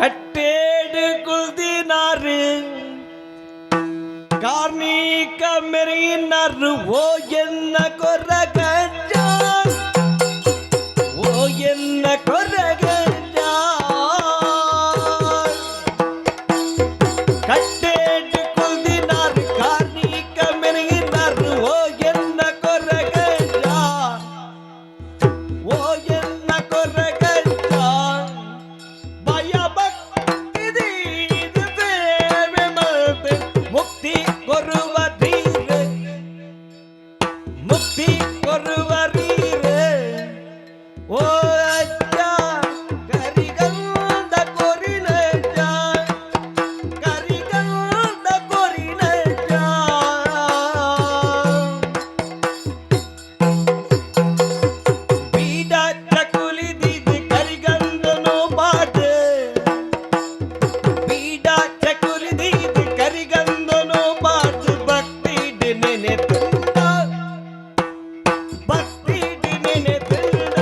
ಕಟ್ಟೇಡು ಕುಲ್ದಿನಾರು ಕಾರ್ಣಿಕ ಮೆರೆಯಿನಾರು ಓ ಎನ್ನ ಕೊರಗಜ್ಜ ಓ ಎನ್ನ ಕೊರಗಜ್ಜ ಕಟ್ಟೇಡು ಕುಲ್ದಿನಾರು ಕಾರ್ಣಿಕ ಮೆರೆಯಿನಾರು ಓ ಎನ್ನ ಕೊರಗಜ್ಜ ಓ ಎನ್ನ ಕೊರಗಜ್ಜ ಭಯ ಭಕ್ತಿ ಸೇವೆ ಮಲ್ತೆ ಮುಕ್ತಿ ಕೊರುವ ಧೀರೆ ಮುಕ್ತಿ ಕೊರುವ ರೀರೆ ಓ ಅಜ್ಜ ಕರಿಗಂಧ ಕೊರಿನಜ್ಜ ಕರಿಗಂಧ ಕೊರಿನಜ್ಜ ಬೀಡ ಚಕುಲಿದಿದ್ದು ಕರಿಗಂಧನು ಪಾಟ ಬೀಡ ಚಕುಲಿದಿದ್ದು ಕರಿಗಂಧನು ಪಾಟ ಭಕ್ತಿ ನೆನೆ ತುಂಡ ಭಕ್ತಿ ನೆನೆ ತುಂಡ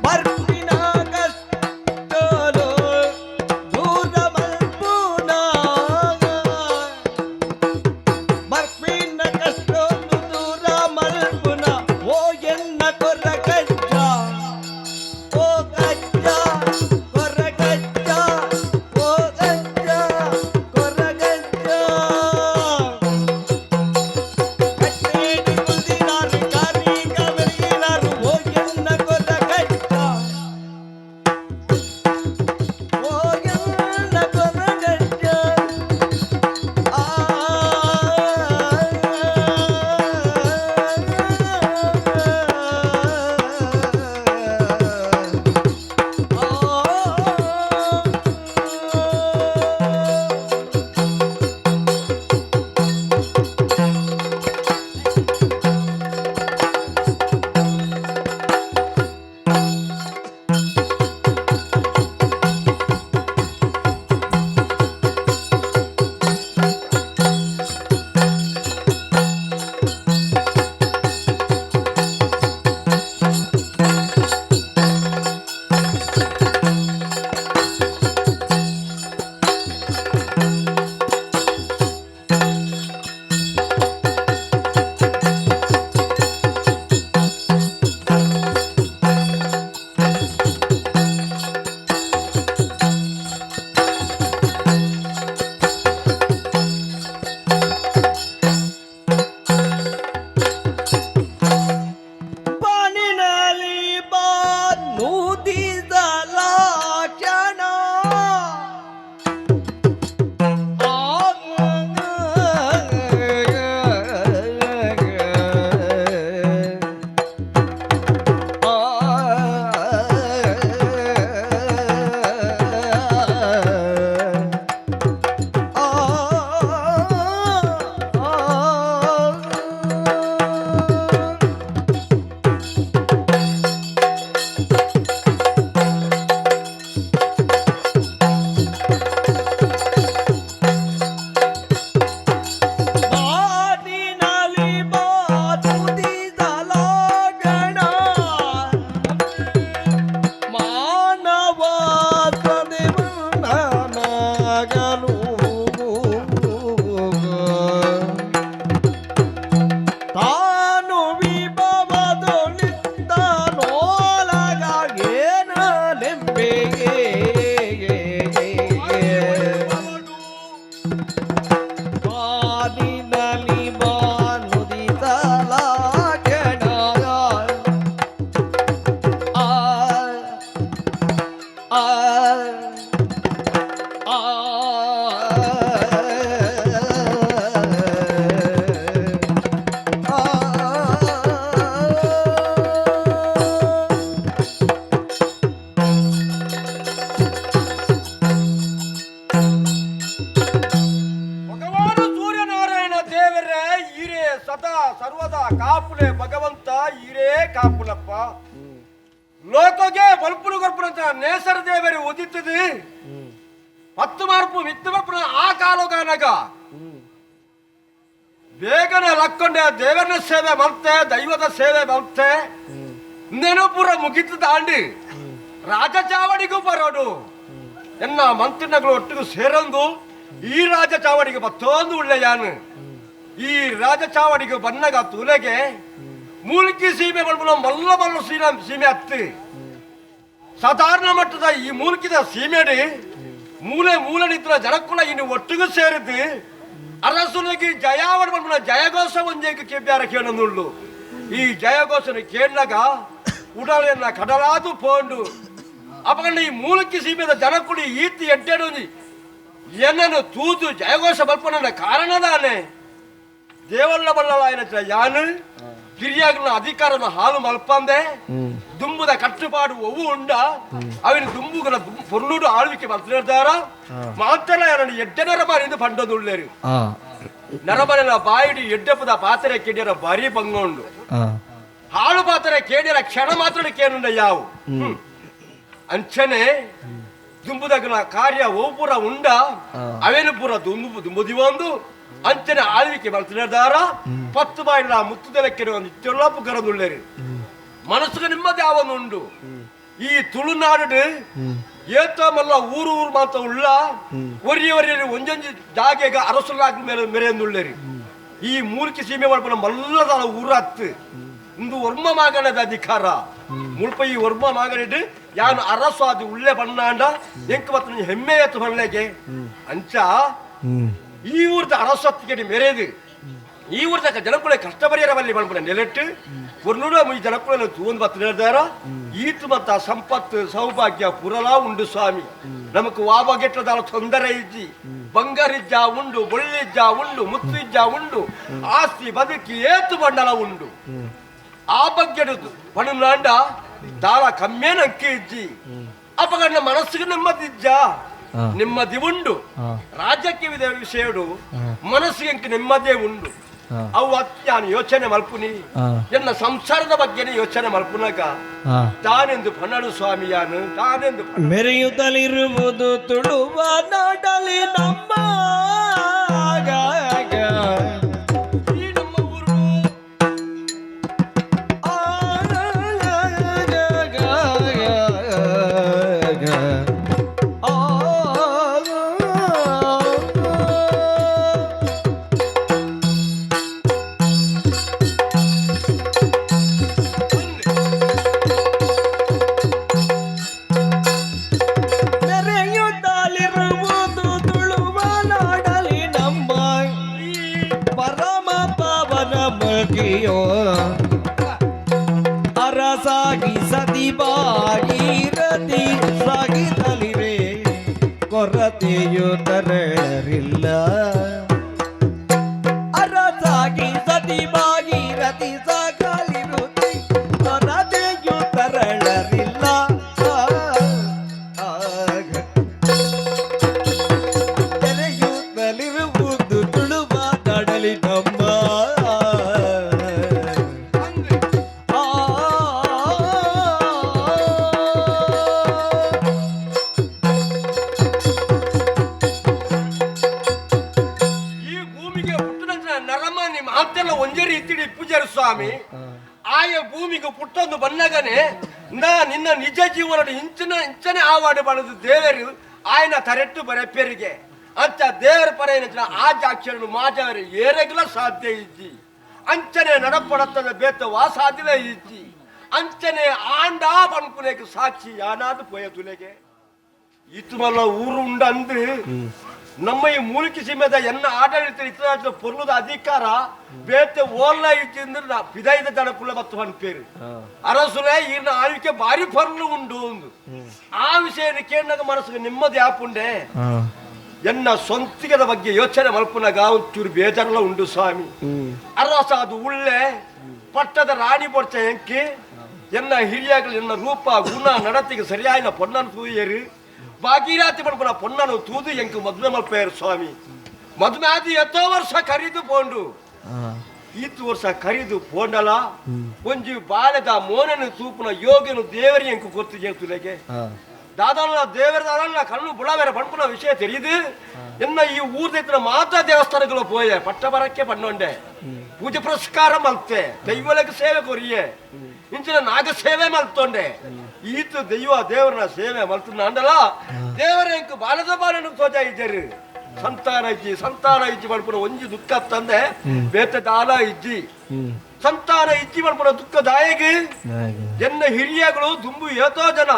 ಬರ್ಪಿನ ಕಷ್ಟೋಲು ದೂರ ಮಲ್ಪುನ ಬರ್ಪಿನ ಕಷ್ಟೋಲು ದೂರ ಮಲ್ಪುನ ಓ ಎನ್ನ ಕೊರಗಜ್ಜ ಓ ಗಜ್ಜ ಕೊರಗಜ್ಜ ಓ ಗಜ್ಜ ಕೊರಗಜ್ಜ ಕಟ್ಟೇಡಿ ಕುಲ್ದಿನಾರು ಕಾರಿಕ ಮೆರೆಯಿನಾರು ಓ ಎನ್ನ ಕೊರಗಜ್ಜ ಓ ಎನ್ನ ಕೊರಗಜ್ಜ ಆ ಬಾನಿನಲ್ಲಿ ಬಾನುದಿದಲ ಕ್ಷಣ ಬಾನಿನಲ್ಲಿ ಬಾನುದಿದಲ ಗಣ ಮಾನವ ಸದಿವನಗಲು ತಾನು ವಿಭವದೊಳಿತನೋಲಗೇನಲೆಂಬೆಗೆ ಬಾನಿನಲ್ಲಿ ಬಾನುದಿತಲ ಗಣ ಆ ಆ ಆ ಭಗವಾನ ಸೂರ್ಯನಾರಾಯಣ ದೇವರೇ ಈರೇ ಸದಾ ಸರ್ವದಾ ಕಾಪುಲೆ ಭಗವಂತ ಈರೇ ಕಾಪುಲಪ್ಪ ಲೋಕಗೆ ಬಲ್ಪುನು ಕೊರ್ಪುನಂತ ನೇಸರ ದೇವರೇ ಉದಿತದೆ ಪತ್ತು ಮಾರ್ಪು ಮಿತ್ತು ಮಾರ್ಪುನ ಆ ಕಾಲೋಗಾನಗ ಬೇಗನೆ ಲಕ್ಕೊಂಡೆ ದೇವರನ ಸೇವೆ ಮಲ್ತೆ ದೈವದ ಸೇವೆ ಮಲ್ತೆ ನೆನಪುರ ಮುಗಿತು ದಾಂಡಿ. ರಾಜಚಾವಡಿಗೂ ಬರೋಡು ಎನ್ನ ಮಂತ್ರಿನಗಳು ಒಟ್ಟಿಗೆ ಸೇರಂದು ಈ ರಾಜಚಾವಡಿಗೆ ಬತ್ತೊಂದು ಉಳ್ಳೆಯಾನು. ಈ ರಾಜಚಾವಡಿಗೆ ಬನ್ನಗ ತುಲೆಗೆ ಮೂಲಿಕೆ ಸೀಮೆ ಮಲ್ಲ ಮಲ್ಲ ಸೀಮೆ ಅತ್ತು ಸಾಧಾರಣ ಮಟ್ಟದ ಈ ಮೂಲಿಕಿದ ಸೀಮೆಡಿ ಮೂಲೆ ಮೂಲೆ ನಿಂತ ಜನಕ್ಕುಲ ಇನ್ನು ಒಟ್ಟಿಗೆ ಸೇರಿದ್ದು ಅರಸುನಿಗೆ ಜಯಾವಣ ಮಲ್ಪುನ ಜಯಘೋಷ ಒಂಜೇಕ ಕೆಬ್ಯಾರ ಕೇಳನುಳ್ಳು. ಈ ಜಯಘೋಷನ ಕೇಳಾಗ ಉಡಲೆನ್ನ ಕಡಲಾದು ಪೋಂಡು ಅಪಗಂಡ ಈ ಮೂಲಕ್ಕೆ ಸೀಮೆದ ಜನಕ್ಕುಡಿ ಈತಿ ಎಡ್ಡೆಡು ಏನನ್ನು ತೂದು ಜಯಘೋಷ ಮಲ್ಪನ ಕಾರಣದಾನೆ ದೇವಲ್ಲ ಬಲ್ಲಲಾಯನ ಯಾನು ಕಿರಿಯಾಗಲ ಅಧಿಕಾರನ ಹಾಲು ಮಲ್ಪಂದೆ ದುಂಬುದ ಕಟ್ಟುಪಾಡು ಒವ್ವು ಉಂಡ ಅವನ ದುಂಬುಗಲ ಪೊರ್ಲುಡು ಆಳ್ವಿಕೆ ಮಲ್ತಿರ್ದಾರ ಮಾತ್ರ ಎಡ್ಡೆನರ ಬಾರಿಂದ ಪಂಡದುಳ್ಳೇರು ನರಮನೆಲ ಬಾಯಿಡಿ ಎಡ್ಡೆಪದ ಪಾತ್ರೆ ಕೇಳಿಯರ ಬಾರಿ ಬಂಗೊಂಡು ಹಾಳು ಪಾತ್ರೆ ಕೇಳಿಯರ ಕ್ಷಣ ಮಾತ್ರ ಕೇಳುಂಡ ಯಾವು ಅಂಚನೆ ದುಂಬುದಗಲ ಕಾರ್ಯ ಒವ್ವು ಉಂಡ ಅವೇನು ಪೂರ ದುಂಬು ದುಂಬುದಿವೊಂದು ಅಂಚನೆ ಆಳ್ವಿಕೆ ಮಲ್ತಿರ್ದಾರ ಪತ್ತು ಬಾಯಿಲ ಮುತ್ತುದೆಲಕ್ಕೆ ನಿತ್ಯೊಲ್ಲಪ್ಪು ಕರದುಳ್ಳೇರು ಮನಸ್ಸುಗೆ ನಿಮ್ಮದೇ ಅವನುಂಡು. ಈ ತುಳುನಾಡು ಏತೋ ಮಲ್ಲ ಊರು ಊರು ಮಾತ್ರ ಉಳ್ಳ ಒರಿಯ ಒರಿಯ ಒಂಜೊಂಜಿ ಜಾಗೆಗ ಅರಸುಲಾಗಿ ಮೇಲೆ ಮೆರೆಯಂದುಳ್ಳೇರಿ. ಈ ಮೂಲಿಕೆ ಸೀಮೆ ಮಲ್ಪನ ಮಲ್ಲದ ಊರು ಅತ್ತು ಇಂದು ವರ್ಮ ಮಾಗಣದ ಅಧಿಕಾರ ಮುಲ್ಪ ಈ ವರ್ಮ ಮಾಗಣಿಟ್ಟು ಯಾನು ಅರಸು ಅದು ಉಳ್ಳೆ ಬಣ್ಣಾಂಡ ಎಂಕ ಮತ್ತು ಹೆಮ್ಮೆ ಎತ್ತು ಬಣ್ಣಗೆ ಅಂಚ ಈ ಊರದ ಅರಸತ್ತಿಗೆ ಮೆರೆದು ಈ ಊರದ ಜನಕುಲ ಕಷ್ಟ ಪರಿಹಾರ ಬಲ್ಲಿ ಮಲ್ಪನ ನೆಲೆಟ್ಟು ಒರ್ನೂರ ಈ ಜನಕುಲ ತೂಂದು ಬತ್ತು ಹೇಳ್ದಾರ ಈತು ಮತ್ತ ಸಂಪತ್ತು ಸೌಭಾಗ್ಯ ಪುರಲಾ ಉಂಡು ಸ್ವಾಮಿ. ನಮಕ್ ವಾಬಗೆಟ್ಟದಾಲ ತೊಂದರೆ ಇಜ್ಜಿ ಬಂಗಾರಿಜ್ಜ ಉಂಡು ಬೊಳ್ಳಿಜ್ಜ ಉಂಡು ಮುತ್ತಿಜ್ಜ ಉಂಡು ಆಸ್ತಿ ಬದುಕಿ ಏತು ಬಂಡಲ ಉಂಡು ಆ ಬಗ್ಗೆ ಪಣುನಾಂಡ ದಾಲ ಕಮ್ಮೇನ ಅಕ್ಕಿ ಇಜ್ಜಿ ಅಪಗಣ್ಣ ಮನಸ್ಸಿಗೆ ನೆಮ್ಮದಿಜ್ಜ ನೆಮ್ಮದಿ ಉಂಡು ರಾಜ್ಯಕ್ಕೆ ವಿಷಯಡು ಮನಸ್ಸಿಗೆ ನೆಮ್ಮದೇ ಉಂಡು. ಅವು ಅತ್ಯಾನು ಯೋಚನೆ ಮಲ್ಪುನಿ ಎನ್ನ ಸಂಸಾರದ ಬಗ್ಗೆನೇ ಯೋಚನೆ ಮಲ್ಪುನಾಗ ತಾನೆಂದು ಪನ್ನಡು ಸ್ವಾಮಿಯಾನು ತಾನೆಂದು ಮೆರೆಯುತ್ತಲಿರುವುದು ತುಳುವ ನಾಡಲಿ ನಮ್ಮ ಈ ನಮ್ಮ ಊರು ಮೆರೆಯುತ್ತಲಿರುವುದು ತುಳುವ ನಾಡಲಿ ನಮ್ಮ ಪರಮ ಪವನ ಮಗಿಯೋ ಅರಸಾಗಿ ಸತಿ ಬಾಗಿರತಿ ಸಾಗಿತಲಿರೆ ಕೊರತೆಯು ತರಳರಿಲ್ಲ. ಅರಸಾಗಿ ಸತಿ ಬಾಗಿರತಿ ಸಾಗಲಿರುತ್ತಿ ಕೊರತೆಯು ತರಳರಿಲ್ಲ. ತೆರೆಯುತ್ತಲಿರುವುದು ತುಳುವ ನಾಡಲಿ ನಮ್ಮ ಈ ಭೂಮಿಗೆ ಪುಟ್ಟದ ನರಮಾನಿ ಮಾತೆಲ್ಲ ಒಂದೇ ರೀತಿ ಪೂಜಾರಿ ಸ್ವಾಮಿ. ಆಯ ಭೂಮಿಗೆ ಪುಟ್ಟೊಂದು ಬನ್ನಗನೆ ನಾ ನಿನ್ನ ನಿಜ ಜೀವನ ಇಂಚಿನ ಇಂಚನೆ ಆವಾಡು ಬಣದು ದೇವರು ಆಯನ ತರೆಟ್ಟು ಬರೆಪೆರಿಗೆ ಅಂಚ ದೇವರ ಪರ ಆಜಾಕ್ಷರನು ಮಾಜವರು ಏರೆಗ್ಲ ಸಾಧ್ಯ ಇಜ್ಜಿ ಅಂಚನೆ ನಡಪಡತ್ತದ ಬೇತವಾ ಸಾಧ್ಯವೇ ಇಜ್ಜಿ ಅಂಚನೆ ಆಂಡ ಪನ್ಪುನೇಕ್ ಸಾಕ್ಷಿ ಯಾನಾದು ಪೋಯ ತುಲೆಗೆ ಇತ್ತು ಮಲ್ಲ ಊರು ಉಂಡ ಅಂದು ನಮ್ಮ ಈ ಮೂಲಿಕೆ ಸೀಮೆದ ಎನ್ನ ಆಡಳಿತ ಇತ್ತ ಪೊರ್ಲುದ ಅಧಿಕಾರ ಬೇತೆ ಓಲ್ಲ ಇಚ್ಚಿಂದ್ರೆ ಪಿದೈದ ಜನಕುಲ ಮತ್ತು ಪನ್ಪೇರು ಅರಸುಲೆ ಈರ್ನ ಆಳ್ವಿಕೆ ಭಾರಿ ಪೊರ್ಲು ಉಂಡು ಒಂದು ಆ ವಿಷಯ ಕೇಳಿದಾಗ ಮನಸ್ಸಿಗೆ ನೆಮ್ಮದಿ ಆಪುಂಡೆ. ಎನ್ನ ಸ್ವಂತಿಕದ ಬಗ್ಗೆ ಯೋಚನೆ ಮಲ್ಪುನಾಗ ಒಂಚೂರು ಬೇಜಾರಲ್ಲ ಉಂಡು ಸ್ವಾಮಿ. ಅರಸ ಅದು ಉಳ್ಳೆ ಪಟ್ಟದ ರಾಣಿ ಪೊಡ್ಚ ಎಂಕಿ ಎನ್ನ ಹಿರಿಯಾಗಲು ಎನ್ನ ರೂಪ ಗುಣ ನಡತೆಗೆ ಸರಿಯಾಯಿನ ಪೊನ್ನನ್ನು ತೂಯರು ಭಾಗೀರಾತಿ ಪಡ್ಪುನ ಪೊನ್ನನು ತೂದು ಎಂಕು ಮದುವೆ ಮಲ್ಪೇರು ಸ್ವಾಮಿ. ಮದುವೆ ಆದಿ ಎತ್ತೋ ವರ್ಷ ಕರೀದು ಪೋಂಡು ಈತು ವರ್ಷ ಕರೀದು ಪೋಂಡಲ ಒಂಜಿ ಬಾಲೆದ ಮೋನನು ತೂಪುನ ಯೋಗನು ದೇವರಿ ಎಂಕು ಗೊತ್ತು ಜೇತುಲೆಗೆ ದಾದಾನ ದೇವರ ದಾದಾನ ಕಣ್ಣು ಬುಳವೇರ ಪಣ್ಪುನ ವಿಷಯ తెలియదు. ಎನ್ನ ಈ ಊರ್ದ ಮಾತಾ ದೇವಸ್ಥಾನಗಳು ಪೋಯೆ ಪಟ್ಟ ಬರಕ್ಕೆ ಪಣ್ಣೊಂಡೆ ಪೂಜೆ ಪುರಸ್ಕಾರ ಮಲ್ತೆ ದೈವಲಕ್ಕೆ ಸೇವೆ ಕೊರಿಯೆ ಇಂಚಿನ ನಾಗ ಸೇವೆ ಮಲ್ತೊಂಡೆ ಈತ ದೈವ ದೇವರನ ಸೇವೆ ಮಲ್ತನ ಅಂಡಲ ದೇವರ ಎಂಕ್ ಬಾಲದ ಬಾಲನು ತೋಜ ಇದ್ದೀರಿ ಸಂತಾನ ಇಜ್ಜಿ ಸಂತಾನ ಇಜ್ಜಿ ಮಲ್ಪುನ ಒಂಜಿ ದುಃಖ ತಂದೆ ಬೇತೆ ದಾಲ ಇಜ್ಜಿ ಸಂತಾನ ಇಜ್ಜಿ ಮಲ್ಪುನ ದುಃಖ ದಾಯಗೆ ಎನ್ನ ಹಿರಿಯಗಳು ದುಂಬು ಏತೋ ಜನ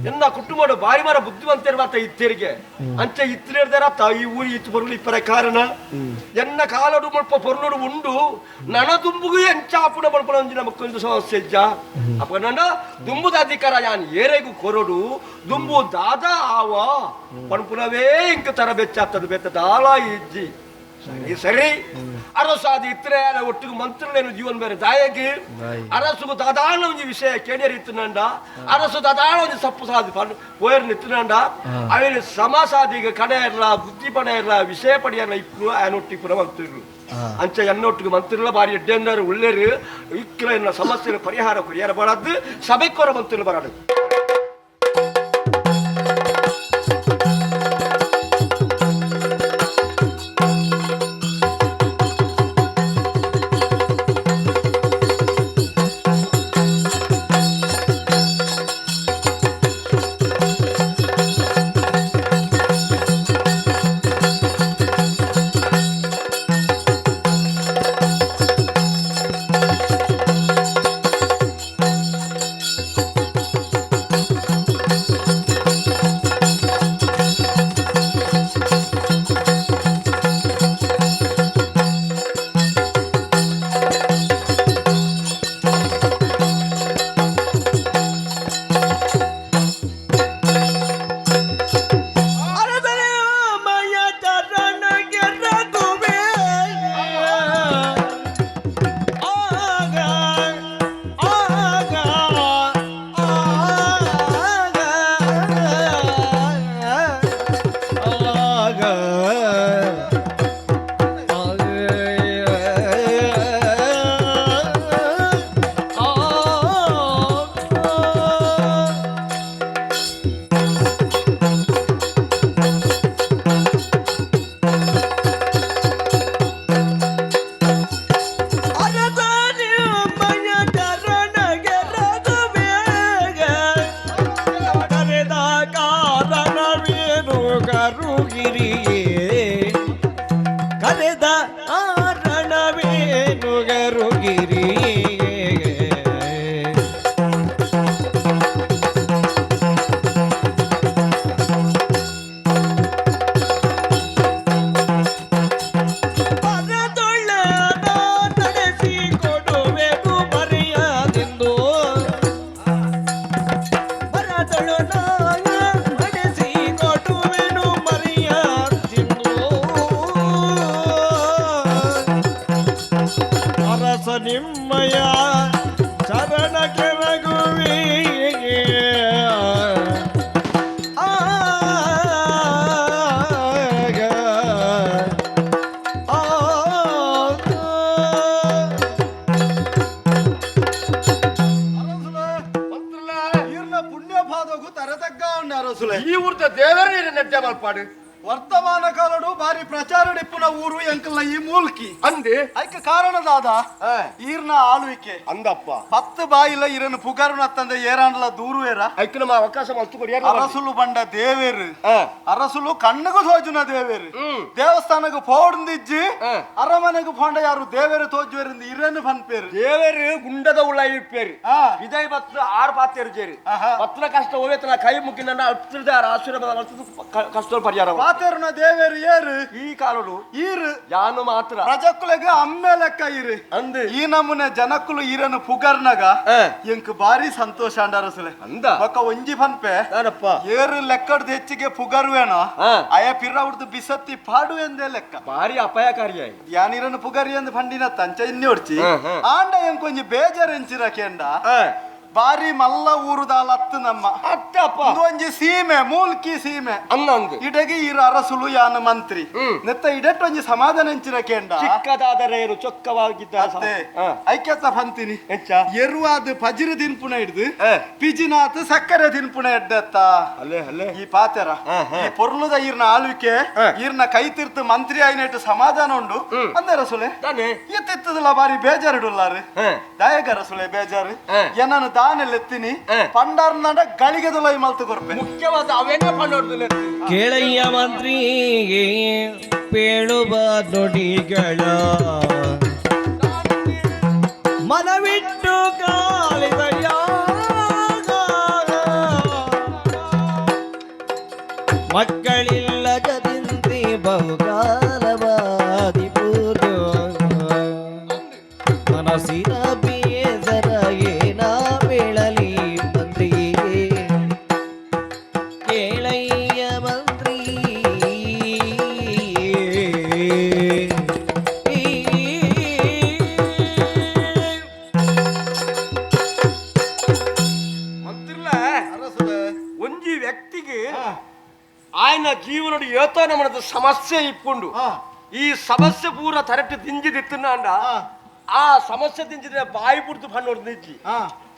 ಎನ್ನ ಕುಟುಂಬ ಬಾರಿ ಮರ ಬುದ್ಧಿವಂತರ ಮಾತ ಇತ್ತೇರಿಗೆ ಅಂಚೆ ಇತ್ತಿರ್ದಾರ ಈ ಊರಿ ಇತ್ತು ಬರಲು ಇಪ್ಪರ ಕಾರಣ ಎನ್ನ ಕಾಲಡು ಮಲ್ಪ ಪೊರ್ಲುಡು ಉಂಡು ನನ ದುಂಬುಗು ಎಂಚ ಆಪುಣ ಮಲ್ಪುನ ಒಂಜಿ ನಮಕ್ಕೊಂದು ಸಮಸ್ಯೆ ಇಜ್ಜ ಅಪ್ಪ ನನ್ನ ದುಂಬುದ ಅಧಿಕಾರ ಯಾನ್ ಏರೆಗು ಕೊರಡು ದುಂಬು ದಾದ ಆವ ಪಣಪುನವೇ ಇಂಕ ತರ ಬೆಚ್ಚಾತದು ಬೆತ್ತ ದಾಲ ಇಜ್ಜಿ ಸರಿ ಸರಿ ಅರಸಾದ ಇತ್ತರೆ ಒಟ್ಟಿಗೆ ಮಂತ್ರುಲೇನು ಜೀವನ ಬೇರೆ ದಾಯಕಿ ಅರಸುಗು ದಾದಾನ ಒಂಜಿ ವಿಷಯ ಕೇಳಿಯರ್ ಇತ್ತನಂಡ ಅರಸು ದಾದಾನ ಒಂಜಿ ಸಪ್ಪು ಸಾದಿ ಪೋಯರ್ ನಿತ್ತನಂಡ ಅವೇನು ಸಮಾಸಾದಿಗ ಕಡೆ ಇರಲ ಬುದ್ಧಿ ಪಡೆ ಇರಲ ವಿಷಯ ಪಡೆಯಲ್ಲ ಇಪ್ಪು ಆನೊಟ್ಟಿ ಪುರ ಮಂತ್ರಿಗಳು ಅಂಚೆ ಎನ್ನೊಟ್ಟಿಗೆ ಮಂತ್ರಿಗಳ ಬಾರಿ ಎಡ್ಡೆಂದರು ಉಳ್ಳೇರು ಇಕ್ಕಿಲ ಎನ್ನ ಸಮಸ್ಯೆ ಪರಿಹಾರ ಕೊರಿಯಾರ ಬರದ್ದು ಸಭೆಕ್ಕೋರ ಮಂತ್ರಿಗಳು ಬರಾಡು ವರ್ತಮಾನ ಕಾಲಡು ಬಾರಿ ಪ್ರಚಾರ ಡಿಪ್ಪುನ ಊರು ಎಂಕಲ್ನ ಈ ಮೂಲ್ಕಿ ಅಂದೆ ಐಕ ಕಾರಣದಾದ ಈರ್ನ ಆಳ್ವಿಕೆ ಅಂದಪ್ಪ 10 ಬಾಯಿಲ ಇರನು ಪುಗಾರುನ ತಂದೆ ಏರಾಂಡ್ಲ ದೂರು ಏರ ಐಕ ನಮ್ಮ ಅವಕಾಶ ಮಲ್ತು ಕೊಡಿ ಅರಸುಲು ಬಂಡ ದೇವೇರು ಅರಸುಲು ಕಣ್ಣುಗು ತೋಜುನ ದೇವೇರು ದೇವಸ್ಥಾನಕ್ಕೆ ಪೋಡ್ದಿಜ್ಜಿ ಅರಮನೆಗೆ ಪೋಂಡ ಯಾರು ದೇವೇರು ತೋಜುವೇರಿಂದ ಇರನು ಪನ್ಪೇರು ದೇವೇರು ಗುಂಡದ ಉಳ್ಳ ಇಪ್ಪೇರು ವಿಜಯ ಬತ್ತು 6 ಪಾತೇರು ಜೇರು ಪತ್ರ ಕಷ್ಟ ಓವೇತನ ಕೈ ಮುಗಿನ ಅತ್ತಿದ ಆಶೀರ್ವಾದ ಕಷ್ಟ ಪರಿಹಾರ ಪಾತೇರುನ ದೇವೇರು ಏರು ಈ ಕಾಲಡು ಈರು ಯಾನು ಮಾತ್ರ ಪ್ರಜಕ್ಕುಲೆಗ ಅಮ್ಮೆ ಲೆಕ್ಕ ಇರು ಅಂದು ಈ ನಮೂನೆ ಜನಕ್ಕುಲು ಈರನು ಪುಗರ್ನಗ ಎಂಕ್ ಬಾರಿ ಸಂತೋಷ ಅಂಡ ಅರಸುಲೆ ಅಂದ ಬೊಕ್ಕ ಒಂಜಿ ಪನ್ಪೆ ನಾನಪ್ಪ ಏರು ಲೆಕ್ಕಡ್ದು ಹೆಚ್ಚಿಗೆ ಪುಗರ್ವೇನೋ ಅಯ ಪಿರ ಉಡ್ದು ಬಿಸತ್ತಿ ಪಾಡುವೆಂದೇ ಲೆಕ್ಕ ಭಾರಿ ಅಪಾಯಕಾರಿಯಾಯಿ ಯಾನಿರನು ಪುಗರಿ ಎಂದು ಪಂಡಿನ ತಂಚ ಇನ್ನಿ ಒಡ್ಚಿ ಆಂಡ ಎಂಕ್ ಒಂಜಿ ಬೇಜಾರ್ ಎಂಚಿರ ಕೇಂಡ ಬಾರಿ ಮಲ್ಲ ಊರುದಾಲ ಅತ್ತು ನಮ್ಮ ಅತ್ತಪ್ಪ ಒಂಜಿ ಸೀಮೆ ಮೂಲ್ಕಿ ಸೀಮೆ ಅನ್ನಂದು ಇಡಗಿ ಈರು ಅರಸುಲು ಯಾನ ಮಂತ್ರಿ ನೆತ್ತ ಇಡಟ್ ಒಂಜಿ ಸಮಾಧಾನ ಎಂಚಿರ ಕೇಂಡ ಚಿಕ್ಕದಾದರೆ ಚೊಕ್ಕವಾಗಿದ್ದ ಐಕ್ಯತ ಪಂತಿನಿ ಎರುವಾದ ಪಜಿರು ತಿನ್ಪುಣ ಹಿಡ್ದು ಪಿಜಿನಾಥ್ ಸಕ್ಕರೆ ತಿನ್ಪುಣ ಎಡ್ಡತ್ತ ಅಲ್ಲೇ ಅಲ್ಲೇ ಈ ಪಾತೆರ ಈ ಪೊರ್ಲುದ ಈರ್ನ ಆಳ್ವಿಕೆ ಈರ್ನ ಕೈ ತೀರ್ತು ಮಂತ್ರಿ ಆಯ್ನೆಟ್ಟು ಸಮಾಧಾನ ಉಂಡು ಅಂದೆ ಅರಸುಲೆ ಎತ್ತಿತ್ತದಲ್ಲ ಬಾರಿ ಬೇಜಾರಿಡುಲ್ಲಾರು ದಯಗ ಅರಸುಲೆ ಬೇಜಾರು ಏನನ್ನು ದಾನೆಲ್ಲೆತ್ತಿನಿ ಪಂಡಾರ್ನಾಡ ಗಳಿಗೆದುಲೈ ಮಲ್ತು ಕೊರ್ಪೆ ಮುಖ್ಯವಾದ ಅವೇನೇ ಪಂಡೋರ್ದು ಕೇಳಯ್ಯ ಮಂತ್ರಿ ಪೇಳುವ ನುಡಿಗಳ ಮನವಿಟ್ಟು ಗಾಳಿದಯ್ಯ ಮಕ್ಕಳಿಲ್ಲಗದಿಂತಿ ಬಹುಕಾಲವಾದಿ ಪೂರ್ವ ಮನಸ್ಸಿನ ಬೇಸರ ಏನ ಬೀಳಲಿ ಮಂತ್ರಿ ಕೇಳಯ್ಯ ಮಂತ್ರಿ ಮಂತ್ರಿಲ ಒಂಜಿ ವ್ಯಕ್ತಿಗೆ ఆయన ಜೀವನಡು ಏತೋ ನಮ್ಮದ ಸಮಸ್ಯೆ ಇಪ್ಪುಂಡು ಈ ಸಮಸ್ಯೆ ಪೂರ ತರಟ್ಟು ದಿಂಜಿದಿತ್ತುಂಡ ಆ ಸಮಸ್ಯೆ ದಿಂಜಿದ ಬಾಯಿ ಪುಡ್ತು ಪಣ್ಣೋಡು ನಿಜ್ಜಿ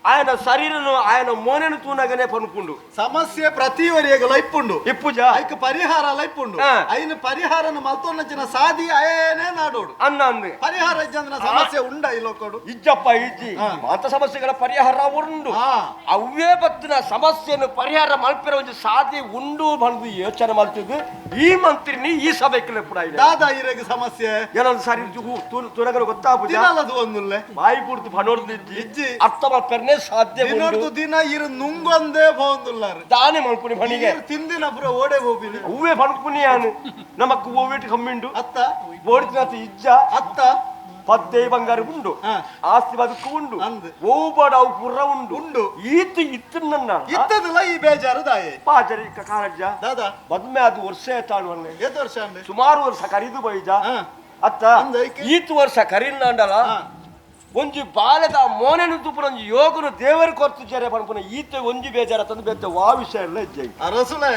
ఆయన శరీరను ఆయన మోనెను తూనగానే పనుకుండు ಸಮಸ್ಯೆ ಪ್ರತಿ ವರಿಯಗಲ ಇಪ್ಪುಂಡು ಇಪ್ಪುಜ ಐಕ್ ಪರಿಹಾರ ಇಪ್ಪುಂಡು ಐನ ಪರಿಹಾರನ ಮಲ್ತೊನ್ನಚಿನ ಸಾದಿ ಅಯನೇ ನಾಡೋಡು ಅನ್ನ ಅಂದೆ ಪರಿಹಾರ ಇಜ್ಜಂದ್ರ ಸಮಸ್ಯೆ ಉಂಡ ಈ ಲೋಕೋಡು ಇಜ್ಜಪ್ಪ ಇಜ್ಜಿ ಮಾತ ಸಮಸ್ಯೆಗಳ ಪರಿಹಾರ ಉಂಡು ಅವೇ ಬತ್ತಿನ ಸಮಸ್ಯೆಯನ್ನು ಪರಿಹಾರ ಮಲ್ಪಿರ ಒಂಜಿ ಸಾದಿ ಉಂಡು ಬಂದು ಯೋಚನೆ ಮಲ್ತಿದ್ದು ಈ ಮಂತ್ರಿನಿ ಈ ಸಭೆಗೆ ಕೂಡ ಇದೆ ದಾದಾ ಇರಗ ಸಮಸ್ಯೆ ಏನೊಂದು ಸಾರಿ ತುನಗಲು ಗೊತ್ತಾಪುಜ ದಿನಲದು ಒಂದುಲ್ಲೆ ಬಾಯಿ ಪುಡ್ತು ಪಣೋರ್ದು ಇಜ್ಜಿ. ಅರ್ಥ ಮಲ್ಪೆರ್ನೆ ಸಾಧ್ಯ ಉಂಡು ದಿನೊಡ್ದು ದಿನ ಇರು ನುಂಗೊಂದೇ ಪೋಂದುಲ್ಲಾರು ದಾನೆ ಮಲ್ಪುನಿ ಪಣಿಗೆ ಇರು ತಿಂದಿನ ಪುರ ಓಡೆ ಹೋಪಿನಿ ಹೂವೇ ಪಣಪುನಿಯಾನು ನಮಕ್ ಹೂವಿಟ್ಟು ಕಮ್ಮಿಂಡು ಅತ್ತ ಬೋಡಿತಿನಾತ ಇಜ್ಜ ಅತ್ತ ಪದ್ದೆ ಬಂಗಾರ ಉಂಡು ಆಸ್ತಿ ಬದುಕು ಉಂಡು ಅಂದ್. ಓಬಾಡ ಅವು ಪುರ ಉಂಡು ಉಂಡು. ಈತ ಇತ್ತನ್ನ ಇತ್ತದಲ್ಲ ಈ ಬೇಜಾರು ದಾಯೆ ಪಾಜರಿ ಕಾರಜ್ಜ ದಾದಾ ಬದ್ಮೆ ಅದು ವರ್ಷ ತಾಳು ಏತ್ ವರ್ಷ ಅಂದೆ ಸುಮಾರು ವರ್ಷ ಕರಿದು ಬೈಜ ಅತ್ತ ಅಂದ್ ಐಕೆ? ಈತ ವರ್ಷ ಕರಿನಾಂಡಲ ಒಂಜಿ ಬಾಲೆದ ಮೋನೆನು ತುಪ್ಪುನ ಒಂಜಿ ಯೋಗನು ದೇವರು ಕೊರ್ತು ಜರೆ ಪನ್ಪುನ ಈತ ಒಂಜಿ ಬೇಜಾರ ತಂದು ಬೆತ್ತ ವಾ ವಿಷಯ ಎಲ್ಲ ಇಜ್ಜೆ ಅರಸುಲೆ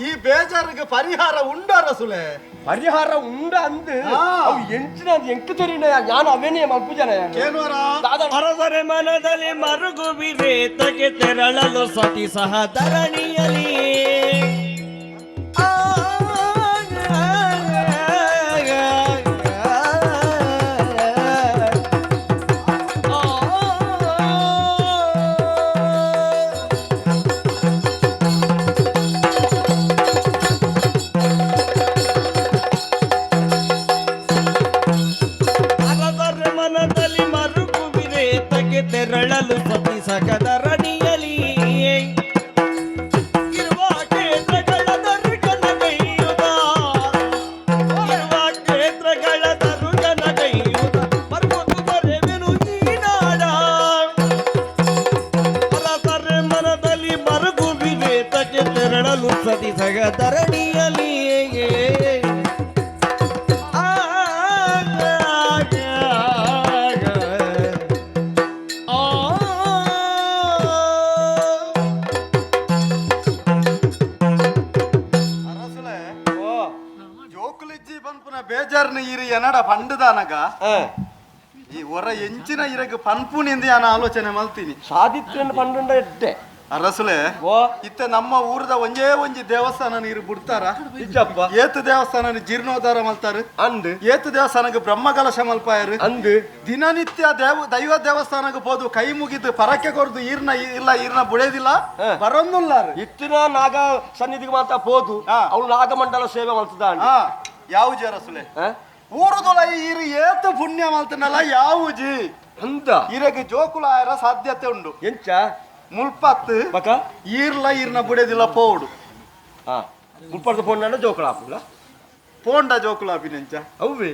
ಈ ಬೇಜಾರಿಗೆ ಪರಿಹಾರ ಉಂಡು ಅರಸುಲೆ ಪರಿಹಾರ ಉಂಡ ಅಂದು ಅವು ಎಂಚಿನ ಅದು ಎಂಕ್ ತೆರಿನ ನಾನು ಅವೇನೇ ಮಲ್ಪುಜನ ಕೇನುವರ ಅರಸರೆ ಮನದಲ್ಲಿ ಮರುಗುವಿರೆ ತಗೆ ತೆರಳಲು ಸತಿ ಸಹ ಧರಣಿಯಲಿ ಆ, ಆ, ಆ, ಅರಸರ ಮನದಲ್ಲಿ ಮರುಗುವಿರೆ ತಗೆ ತೆರಳಲು ಸತಿ ಸಗದರಣಿಯಲಿ ಇರುವ ಕ್ಷೇತ್ರಗಳ ದರುಗನಗೈಯುದ ಇರುವ ಕ್ಷೇತ್ರಗಳ ದರುಗನಗೈಯುದ ಪರ್ವತ ಬರೆವೆನು ಈ ನಾಡ ಅರಸರ ಮನದಲ್ಲಿ ಮರುಗುವಿರೆ ತಗೆ ತೆರಳಲು ಸತಿ ಸಗದರಣಿಯಲಿ ಆ ಅರಸುಲೆ ಜೋಕುಲಿಜ್ಜಿ ಪನ್ಪುನ ಬೇಜಾರ್ನ ಇರು ಎನಡ ಪಂಡುದಾನಗ ಈ ಹೊರ ಎಂಚಿನ ಇರಗ ಪನ್ಪುನಿಂದ ನಾನು ಆಲೋಚನೆ ಮಲ್ತೀನಿ ಸಾಧಿತ್ಯನ ಪಂಡುಂಡ ಎಡ್ಡೆ ಅರಸುಲೆ ಓ ಇತ್ತೆ ನಮ್ಮ ಊರದ ಒಂಜೇ ಒಂಜಿ ದೇವಸ್ಥಾನ ನೀರು ಬಿಡ್ತಾರ ಇಜ್ಜಪ್ಪ ಏತು ದೇವಸ್ಥಾನ ಜೀರ್ಣೋದ್ಧಾರ ಮಲ್ತಾರ ಅಂದು ಏತು ದೇವಸ್ಥಾನಕ್ಕೆ ಬ್ರಹ್ಮಕಲಶ ಮಲ್ಪಾಯರು ಅಂದು ದಿನನಿತ್ಯ ದೈವ ದೇವಸ್ಥಾನಕ್ಕೆ ಹೋದು ಕೈ ಮುಗಿದು ಪರಕ್ಕೆ ಕೊರ್ದು ಈರ್ನ ಇಲ್ಲ ಈರ್ನ ಬುಡೇದಿಲ್ಲ ಬರೊಂದುಲ್ಲಾರು ಇತ್ತಿನ ನಾಗ ಸನ್ನಿಧಿಗೆ ಮಾತ್ರ ಪೋದು ಅವಳು ನಾಗಮಂಡಲ ಸೇವೆ ಮಲ್ತದ ಯಾವ ಜಿ ಅರಸುಲೆ ಊರುದೊಲ ಈರು ಏತು ಪುಣ್ಯ ಮಲ್ತನಲ್ಲ ಯಾವುಜಿ ಅಂದ ಇರಗೆ ಜೋಕುಲಾಯರ ಸಾಧ್ಯತೆ ಉಂಡು ಎಂಚ ಮುಲ್ಪತ್ತು ಬಕ ಈರ್ಲ ಈರ್ನ ಬುಡೇದಿಲ್ಲ ಪೋಡು ಮುಲ್ಪದ ಪೋಂಡ ಜೋಕುಲಾಪುಲ್ಲ ಪೋಂಡ ಜೋಕುಲಾಪಿನೆಂಚ ಅವ್ವೆ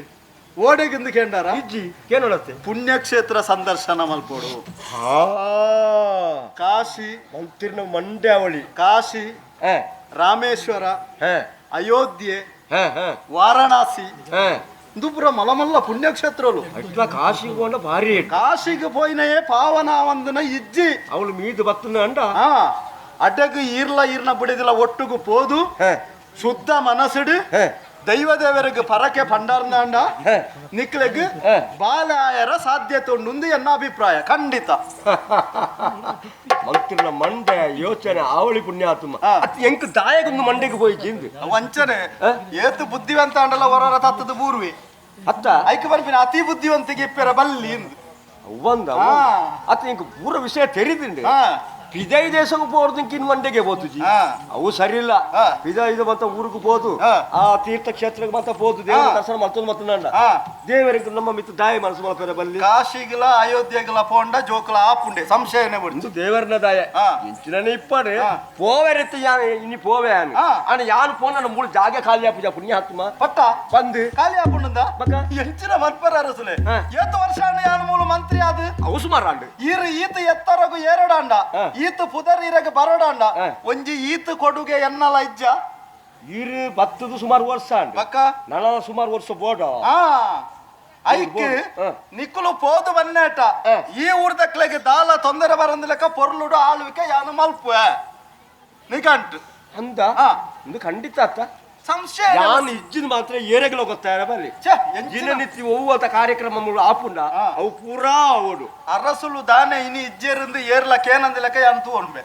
ಓಡೆಗಿಂದು ಕೇಂಡಾರ ಇಜ್ಜಿ ಕೇನೋಡತ್ತೆ ಪುಣ್ಯಕ್ಷೇತ್ರ ಸಂದರ್ಶನ ಮಲ್ಪೋಡು ಕಾಶಿ ಮಂತಿರ್ನ ಮಂಡ್ಯಾವಳಿ ಕಾಶಿ ರಾಮೇಶ್ವರ ಅಯೋಧ್ಯೆ ವಾರಣಾಸಿ ಇಂದು ಮಲಮಲ್ಲ ಪುಣ್ಯಕ್ಷೇತ್ರಲು ಅಟ್ಲ ಕಾಶಿಗೆ ಹೋಂಡ ಭಾರಿ ಕಾಶಿಗೆ ಪೋಯಿನಯೇ ಪಾವನ ವಂದನ ಇಜ್ಜಿ ಅವಳು ಮೀದು ಬತ್ತನ ಅಂಡ ಅಡ್ಡಗು ಈರ್ಲ ಈರ್ನ ಬಿಡಿದಿಲ್ಲ ಒಟ್ಟುಗು ಪೋದು ಶುದ್ಧ ಮನಸ್ಸುಡು ದೈವ ದೇವರಿಗೆ ಪರಕೆ ಪಂಡಾರ್ನಾಂಡ ನಿಕ್ಲೆಗ್ ಬಾಲಾಯರ ಸಾಧ್ಯತೆ ಉಂಡು ಎನ್ನ ಅಭಿಪ್ರಾಯ ಖಂಡಿತ ಮಂತಿರ್ನ ಮಂಡೆ ಯೋಚನೆ ಆವಳಿ ಪುಣ್ಯಾತ್ಮ ಅತ್ ಎಂಕ್ ದಾಯಗೊಂದು ಮಂಡೆಗೆ ಪೋಯಿ ಜಿಂದು ವಂಚನೆ ಏತು ಬುದ್ಧಿವಂತ ಅಂಡಲ ಹೊರರ ತತ್ತದ ಬೂರ್ವಿ ಅತ್ತ ಐಕ್ ಬರ್ಪಿನ ಅತಿ ಬುದ್ಧಿವಂತಿಗೆ ಇಪ್ಪೆರ ಬಲ್ಲಿ ಇಂದು ಒಂದ ಅತ್ತ ಇಂಕ ಪೂರ ವಿಷಯ ತೆರಿದಿಂಡೆ ಪಿದೈ ದೇಶಕ್ಕೆ ಪೋರ್ದು ಇನ್ ಮಂಡೆಗೆ ಬೋತುಜಿ ಅವು ಸರಿ ಇಲ್ಲ ಪಿದೈ ಮತ್ತ ಊರಿಗೆ ಪೋದು ಆ ತೀರ್ಥಕ್ಷೇತ್ರಕ್ಕೆ ಮತ್ತ ಪೋದು ದೇವರ ದರ್ಶನ ಮತ್ತೊಂದು ಮತ್ತು ನನ್ನ ದೇವರಿಗೆ ನಮ್ಮ ಮಿತ್ತು ದಾಯ ಮನಸ್ಸು ಮಲ್ಪೆರ ಬಲ್ಲಿ ಕಾಶಿಗಿಲ ಅಯೋಧ್ಯೆಗಿಲ ಪೋಂಡ ಜೋಕುಲ ಆಪುಂಡೆ ಸಂಶಯನೇ ಬಿಡ್ತು ದೇವರನ ದಾಯ ಇಂಚಿನ ಇಪ್ಪಡು ಪೋವೆರಿತ್ತು ಯಾನ್ ಇನಿ ಪೋವೆ ಯಾನ್ ಅಣ್ಣ ಯಾನ್ ಪೋನ ಮೂಳು ಜಾಗ ಖಾಲಿ ಆಪುಜ ಪುಣ್ಯ ಹತ್ತುಮ ಪಟ್ಟ ಬಂದು ಖಾಲಿ ಆಪುಂಡ ಎಂಚಿನ ಮನ್ಪರ ಅರಸುಲೆ ಏತು ವರ್ಷ ಯಾನ್ ಮೂಲು ಮಂತ್ರಿ ಅದು ಅವು ಸುಮಾರು ಆಂಡು ಈರು ಈತ ಎತ್ತರಗು ಏರಡಾಂಡ ಈತ ಪುದರ್ ಇರಗ ಬರಡಾಂಡ ಒಂಜಿ ಈತ ಕೊಡುಗೆ ಎನ್ನಲ ಇಜ್ಜ ಇರು ಬತ್ತದು ಸುಮಾರು ವರ್ಷ ಬಕ್ಕ ನನ ಸುಮಾರು ವರ್ಷ ಬೋಡ ಐಕ್ ನಿಕ್ಕುಲು ಪೋದು ಬನ್ನೇಟ ಈ ಊರ್ದಕ್ಲೆಗೆ ದಾಲ ತೊಂದರೆ ಬರಂದಿಲಕ ಪೊರ್ಲುಡು ಆಳ್ವಿಕೆ ಯಾನು ಮಲ್ಪು ನಿಗಂಟು ಅಂದ ಒಂದು ಖಂಡಿತ ಅತ್ತ ಸಂಶಯ ಯಾನ್ ಇಜ್ಜಿನ ಮಾತ್ರ ಏರೆಗಲ ಗೊತ್ತಾರ ಬಲ್ಲಿ ದಿನನಿತ್ಯ ಒವ್ವಂತ ಕಾರ್ಯಕ್ರಮ ಆಪುಂಡ ಅವು ಪೂರಾ ಅವಡು ಅರಸುಲು ದಾನೆ ಇನಿ ಇಜ್ಜೇರಿಂದ ಏರ್ಲಕ್ಕ ಏನಂದಿಲಕ ಯಾನ್ ತೂವೊಂಬೆ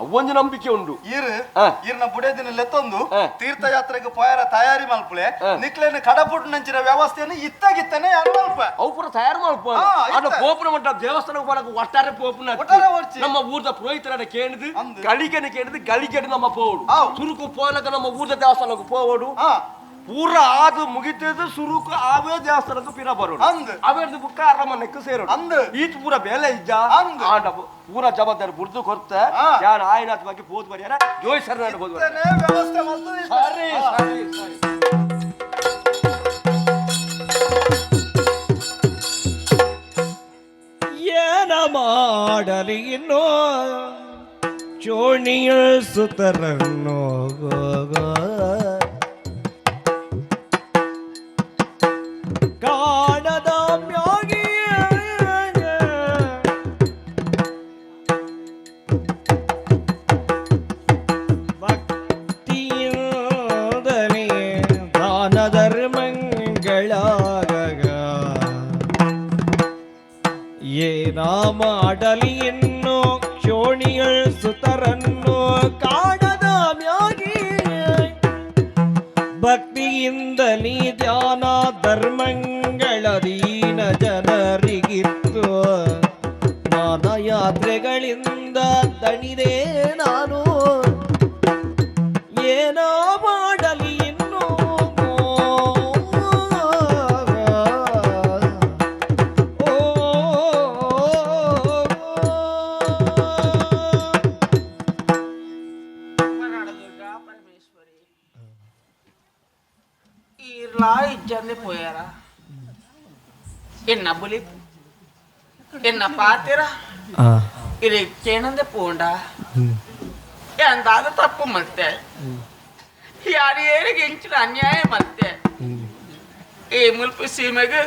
ಅವೊಂದು ನಂಬಿಕೆ ಉಂಡು ಈರು ಈರ್ನ ಬುಡೇದಿನ ಲೆತ್ತೊಂದು ತೀರ್ಥಯಾತ್ರೆಗೆ ಪೋಯರ ತಯಾರಿ ಮಲ್ಪುಲೆ ನಿಕ್ಲೇನ ಕಡಪುಟ್ಟು ನಂಚಿನ ವ್ಯವಸ್ಥೆಯನ್ನು ಇತ್ತಾಗಿತ್ತಾನೆ ಯಾರು ಮಲ್ಪ ಅವು ಪೂರ ತಯಾರು ಮಲ್ಪ ಅದ ಪೋಪುನ ಮಟ್ಟ ದೇವಸ್ಥಾನಕ್ಕೆ ಬರಕ ಒಟ್ಟಾರೆ ಪೋಪುನ ನಮ್ಮ ಊರ್ದ ಪುರೋಹಿತರ ಕೇಳಿದು ಗಳಿಗೆನ ಕೇಳಿದು ಗಳಿಗೆಡು ನಮ್ಮ ಪೋಡು ಸುರುಕು ಪೋಲಕ ನಮ್ಮ ಊರ್ದ ದೇವಸ್ಥಾನಕ್ಕೆ ಪೋವಡು ಪೂರ ಆದು ಮುಗಿತದ ಸುರುಕು ಆವೇ ದೇವಸ್ಥಾನಕ್ಕೆ ಪಿರ ಬರೋಡು ಅವೇರ್ದು ಬುಕ್ಕ ಅರಮನೆಕ್ಕೆ ಸೇರೋಡು ಅಂದು ಈತ ಪೂರ ಬೇಲೆ ಇಜ್ಜ ಆಂಡ ಪೂರ ಜವಾಬ್ದಾರಿ ಬುರ್ದು ಕೊರ್ತ ಯಾರು ಆಯ್ನಾಥ ಬಗ್ಗೆ ಬೋದ್ ಬರ್ಯಾರ ಜೋಯ್ ಸರ್ ಬೋದ್ ವ್ಯವಸ್ಥೆ ಸರಿ ಸರಿ ಸರಿ ಏನ ಮಾಡಲಿ ಇನ್ನೋ ಚೋಣಿಯ ಸುತರನ್ನು ಕಾಣದ ಮ್ಯಾಗಿ ಭಕ್ತಿಯಿಂದಲೇ ದಾನ ಧರ್ಮಗಳಾಗ ಏನ ಮಾಡಲಿ ಇನ್ನು ಕ್ಷೋಣಿಯಳ್ ಸುತರನ್ನು ಕಾಣದ ಮ್ಯಾಗಿ ಭಕ್ತಿಯಿಂದಲೇ ಧ್ಯಾನ ಧರ್ಮಗಳ ದೀನ ಜನರಿಗಿತ್ತು ನಾನಾ ಯಾತ್ರೆಗಳಿಂದ ದಣಿದೆ ನಾನು ಏನೋ ಮಾಡಲಿ ಇನ್ನು ಪರಮೇಶ್ವರಿ ಈರ್ಲಾ ಇಜ್ಜಂದೆ ಪೋಯಾರ ಎನ್ನ ಬುಲಿ ಎನ್ನ ಪಾತಿರ ಇದು ಕೇಣಂದೆ ಪೋಂಡ ಎಂದಾದ ತಪ್ಪು ಮತ್ತೆ ಯಾರು ಏರಿಗೆ ಇಂಚಿನ ಅನ್ಯಾಯ ಮತ್ತೆ ಈ ಮುಲ್ಪು ಸೀಮೆಗೆ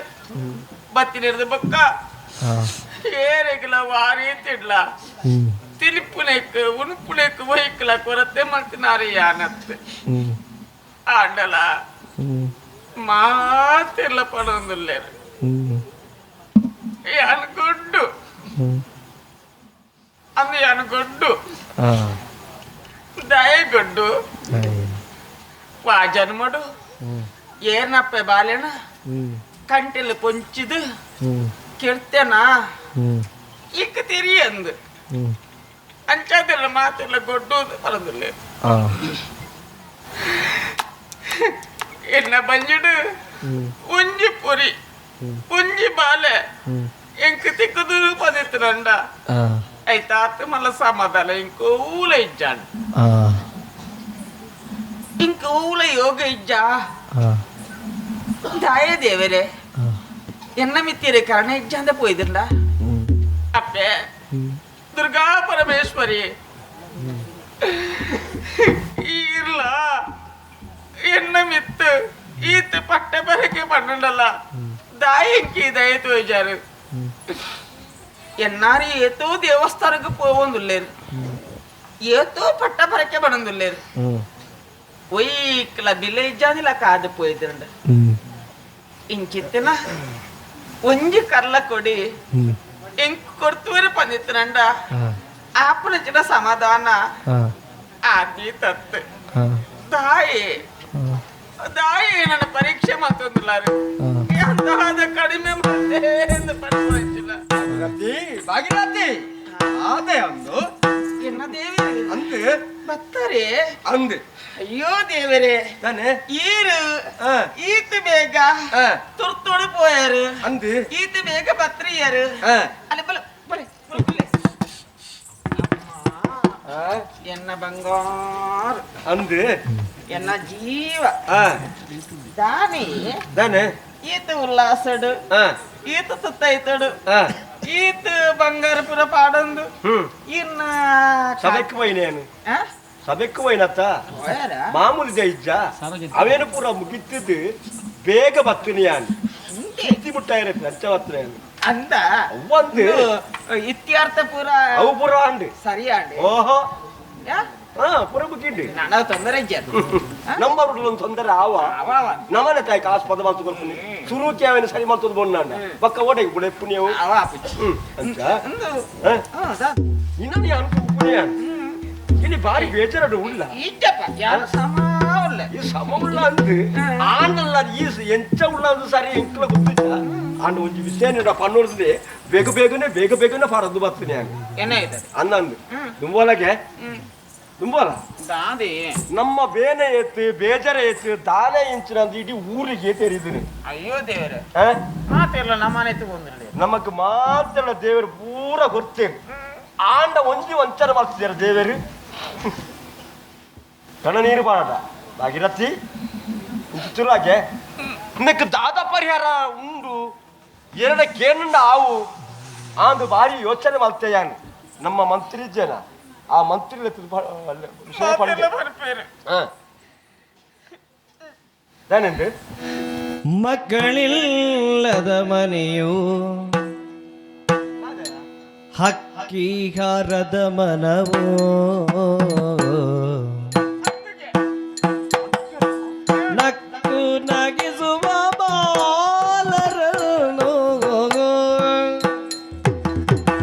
ಬತ್ತಿನಿರ್ದ ಬಕ್ಕ ಏರಿಗಿಲ್ಲ ವಾರಿ ತಿಡ್ಲ ತಿಲಿಪುನೆಕ್ ಉಣುಪುನೆಕ್ ಒಯ್ಕಲ ಕೊರತೆ ಮಲ್ತಿನಾರಿ ಯಾನತ್ ಆಂಡಲ ಮಾತಿಲ್ಲ ಪಡೊಂದುಲ್ಲೇರು ಯಾನ್ ಗೊಡ್ಡು ಅಂದು ಯಾನ್ ಗೊಡ್ಡು ದಯಗೊಡ್ಡು ವಾ ಜನ್ಮಡು ಏರ್ನಪ್ಪೆ ಬಾಲೆನ ಕಂಟೆಲ್ ಪೊಂಚಿದು ಕೆಡ್ತೇನಾ ಇಕ್ಕ ತಿರಿಯಂದು ಅಂಚಾದಿಲ್ಲ ಮಾತಿಲ್ಲ ಗೊಡ್ಡು ಪರಂದಿಲ್ಲ ಎನ್ನ ಬಂಜಿಡು ಒಂಜಿ ಪೊರಿ ಒಂಜಿ ಬಾಲೆ ಎಂಕ್ ತಿಕ್ಕದು ಪದಿತ್ತರಂಡ ಐತಾತ್ ಮಲ್ಲ ಸಮಾಧಾನ ಇಂಕ ಊಲ ಇಜ್ಜಾಂಡ್ ಇಂಕ ಊಲ ಯೋಗ ಇಜ್ಜ ದಾಯ ದೇವರೇ ಎನ್ನ ಮಿತ್ತಿರೆ ಕಾರಣ ಇಜ್ಜಾಂದ ಪೋಯ್ದಿಲ್ಲ ಅಪ್ಪೆ ದುರ್ಗಾ ಪರಮೇಶ್ವರಿ ಇರ್ಲ ಎನ್ನ ಮಿತ್ತು ಈತ ಪಟ್ಟೆ ಬರಕೆ ಪಣ್ಣಲ್ಲ ದಾಯಂಕಿ ದಯ ತೋಜಾರು ಎನ್ನಾರು ಏತೋ ದೇವಸ್ಥಾನಕ್ಕೆ ಪೋವೊಂದುಲ್ಲೇರು ಏತೋ ಪಟ್ಟ ಬರಕೆ ಬಣಂದುಲ್ಲೇರು ಒಯ್ಕಲ ಬಿಲೆ ಇಜ್ಜಾಂದಿಲ್ಲ ಕಾದು ಪೋಯ್ದಿರಂಡ ಇಂಚಿತ್ತಿನ ಒಂಜಿ ಕರ್ಲ ಕೊಡಿ ಎಂಕ್ ಕೊಡ್ತುವರೆ ಪಂದಿತ್ತನಂಡ ಆಪನ ಸಮಾಧಾನ ಆದಿ ತತ್ತು ತಾಯಿ ತಾಯಿ ನನ್ನ ಪರೀಕ್ಷೆ ಮಾತೊಂದುಲ್ಲಾರು ಅಂತಾದ ಕಡಿಮೆ ಮತ್ತೆ ಎಂದು ಪಡ್ಕೊಂಡಿಲ್ಲ. Bhagirathi Bhagirathi ಆದೆ ಅಂದು ಎನ್ನ ದೇವರೇ ಅಂದು ಬತ್ತರೆ ಅಂದು ಅಯ್ಯೋ ದೇವರೇ ತಾನೆ ಈರು ಆ. ಈತ ಬೇಗ ಆ. ತುರ್ತೋಡು ಪೋಯಾರು ಅಂದು ಈತ ಬೇಗ ಬತ್ರಿಯರು ಆ. ಅಲ್ಲ ಬಲ ಬಲೆ ಬಲೆ ಎನ್ನ ಬಂಗಾರ ಅಂದು ಎನ್ನ ಜೀವ ಆ ದಾನಿ ದಾನೆ ಈತ ಉಲ್ಲಾಸಡು ಆ ಈತ ತುತ್ತೈತಡು ಆ ಈತ ಬಂಗಾರ ಪುರ ಪಾಡೊಂದು ಹ್ಮ್ ಇನ್ನ ಸಭೆಕ್ ಹೋಯ್ನೇನು ಆ? ಸಭೆಕ್ ಹೋಯ್ನತ್ತ ಹೋಯಾರ? ಮಾಮೂಲಿ ಇಜ್ಜ ಅವೇನು ಪೂರ ಮುಗಿತ್ತಿದ್ದು ಬೇಗ ಬತ್ತಿನಿ ಯಾನ್ ಹಿಂಗೆ ಇತ್ತಿ ಮುಟ್ಟಾಯಿರತ್ತೆ ಅಂಚ ಬತ್ತಿನ ಅಂದ ಅವ್ವಂದು ಇದು ಇತ್ಯರ್ಥ ಪೂರ ಅವು ಪೂರ ಅಂಡು ಸರಿಯಾಂಡಿ ಓಹೋ ಯಾ? ಹಾ ಪೂರ ಮುಗಿಂಡು ನನಗೆ ತೊಂದರೆ ಇಜ್ಜಿ ಅದು ನಮ್ಮ ಒಂದು ತೊಂದರೆ ಆವ ಅವ ಅವ. ನಮ್ಮನೆ ತಾಯಿ ಕಾಸು ಪದ ಮಾತು ಕೊಡ್ತೀನಿ ಸುರುಕಿ ಅವನ ಸರಿ ಮಾಡ್ತದ ಬೊಣ್ಣ ಬಕ್ಕ ಓಡೆಗೆ ಬುಡೆ ಪುಣ್ಯವು ಅವ ಆಪುಜಿ. ಹ್ಮ್ ಅಂತ ಅಂದು ಹ? ಹಾ, ದಾ. ಇನ್ನೊಂದು ಯಾರು ಪುಣ್ಯ ಇಲ್ಲಿ ಬಾರಿ ಬೇಜಾರು ಉಳ್ಳ ಇಜ್ಜಪ್ಪ ಯಾರು ಸಮ ಉಲ್ಲ ಈ ಸಮ ಉಳ್ಳ ಅಂದು ಆಂಡಲ್ಲ ಈ ಎಂಚ ಉಳ್ಳ ಅಂದು ಸರಿ ಎಂಕ್ಲ ಗೊತ್ತಿಲ್ಲ ಆಂಡ ಒಂಜಿ ವಿಷಯ ಪನ್ನೋಡ್ದೆ ಬೇಗ ಬೇಗನೆ ಬೇಗ ಬೇಗನೆ ಫಾರದ್ದು ಬರ್ತೀನಿ ಏನಾಯ್ತದೆ ಅನ್ನಂದು ದುಂಬೋಲಗೆ ದುಂಬೋಲ ದಾದಿ ನಮ್ಮ ಬೇನೆ ಎತ್ತು ಬೇಜಾರ ಎತ್ತು ದಾನೆ ಇಂಚಿನ ಅಂದು ಇಡೀ ಊರಿಗೆ ತೆರಿದಿನಿ ಅಯ್ಯೋ ದೇವರೇ ಆ? ಮಾತಿಲ್ಲ ನಮ್ಮನೆ ತಗೊಂಡ್ರಿ ನಮಕ್ ಮಾತ್ರ ದೇವರು ಪೂರ ಗೊತ್ತೇನು ಆಂಡ ಒಂಜಿ ವಂಚನ ಮಾಡ್ತಿದ್ದಾರೆ ದೇವರು ಕಣ ನೀರು ಬಾಡ ಭಾಗಿರಥಿ ಚುರಾಗೆ ನಿನಕ್ಕೆ ದಾದ ಪರಿಹಾರ ಉಂಡು ಎರಡ ಕೇನುಂಡ ಆವು ಆಂದು ಭಾರಿ ಯೋಚನೆ ಮಾಡ್ತೇಯಾನು ನಮ್ಮ ಮಂತ್ರಿ ಜನ ಆ ಮಂತ್ರಿ ವಿಷಯ ಪಡೆದೆ. ಹಾ. ದಾನೆಂದು ಮಕ್ಕಳಿಲ್ಲದ ಮನೆಯು ಹಕ್ಕಿಹಾರದ ಮನವು ನಕ್ಕು ನಗಿಸುವ ಬಾಲರನ್ನು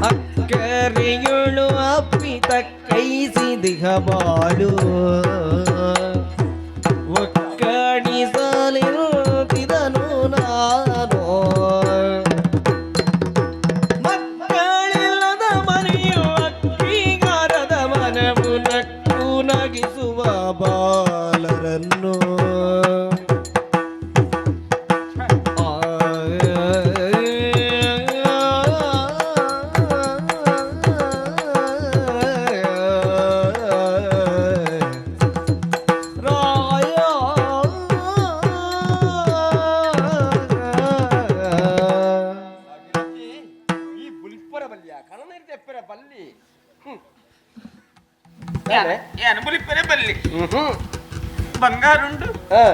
ಅಕ್ಕರಿಯುಳು ಅಪ್ಪಿತ ಕೈಸಿದಿಹ ಬಾಳು ಒಕ್ಕಣಿಸಲಿರುತ್ತಿದನು ನಾನು ಮಕ್ಕಳಿಲ್ಲದ ಮನೆಯು ಅಕ್ಕಿಗಾರದ ಮನವು ನಕ್ಕು ನಗಿಸುವ ಬಾಲರನ್ನು ರಾಯ ಈ ಬುಲ್ಪರ ಬಲ್ಲಿಯ ಕಣ ನೀರು ತೆಪ್ಪರ ಬಲ್ಲಿ ಏನು ಬುಲಿಪರೆ ಬಲ್ಲಿ ಬಂಗಾರುಂಡು ಹಾ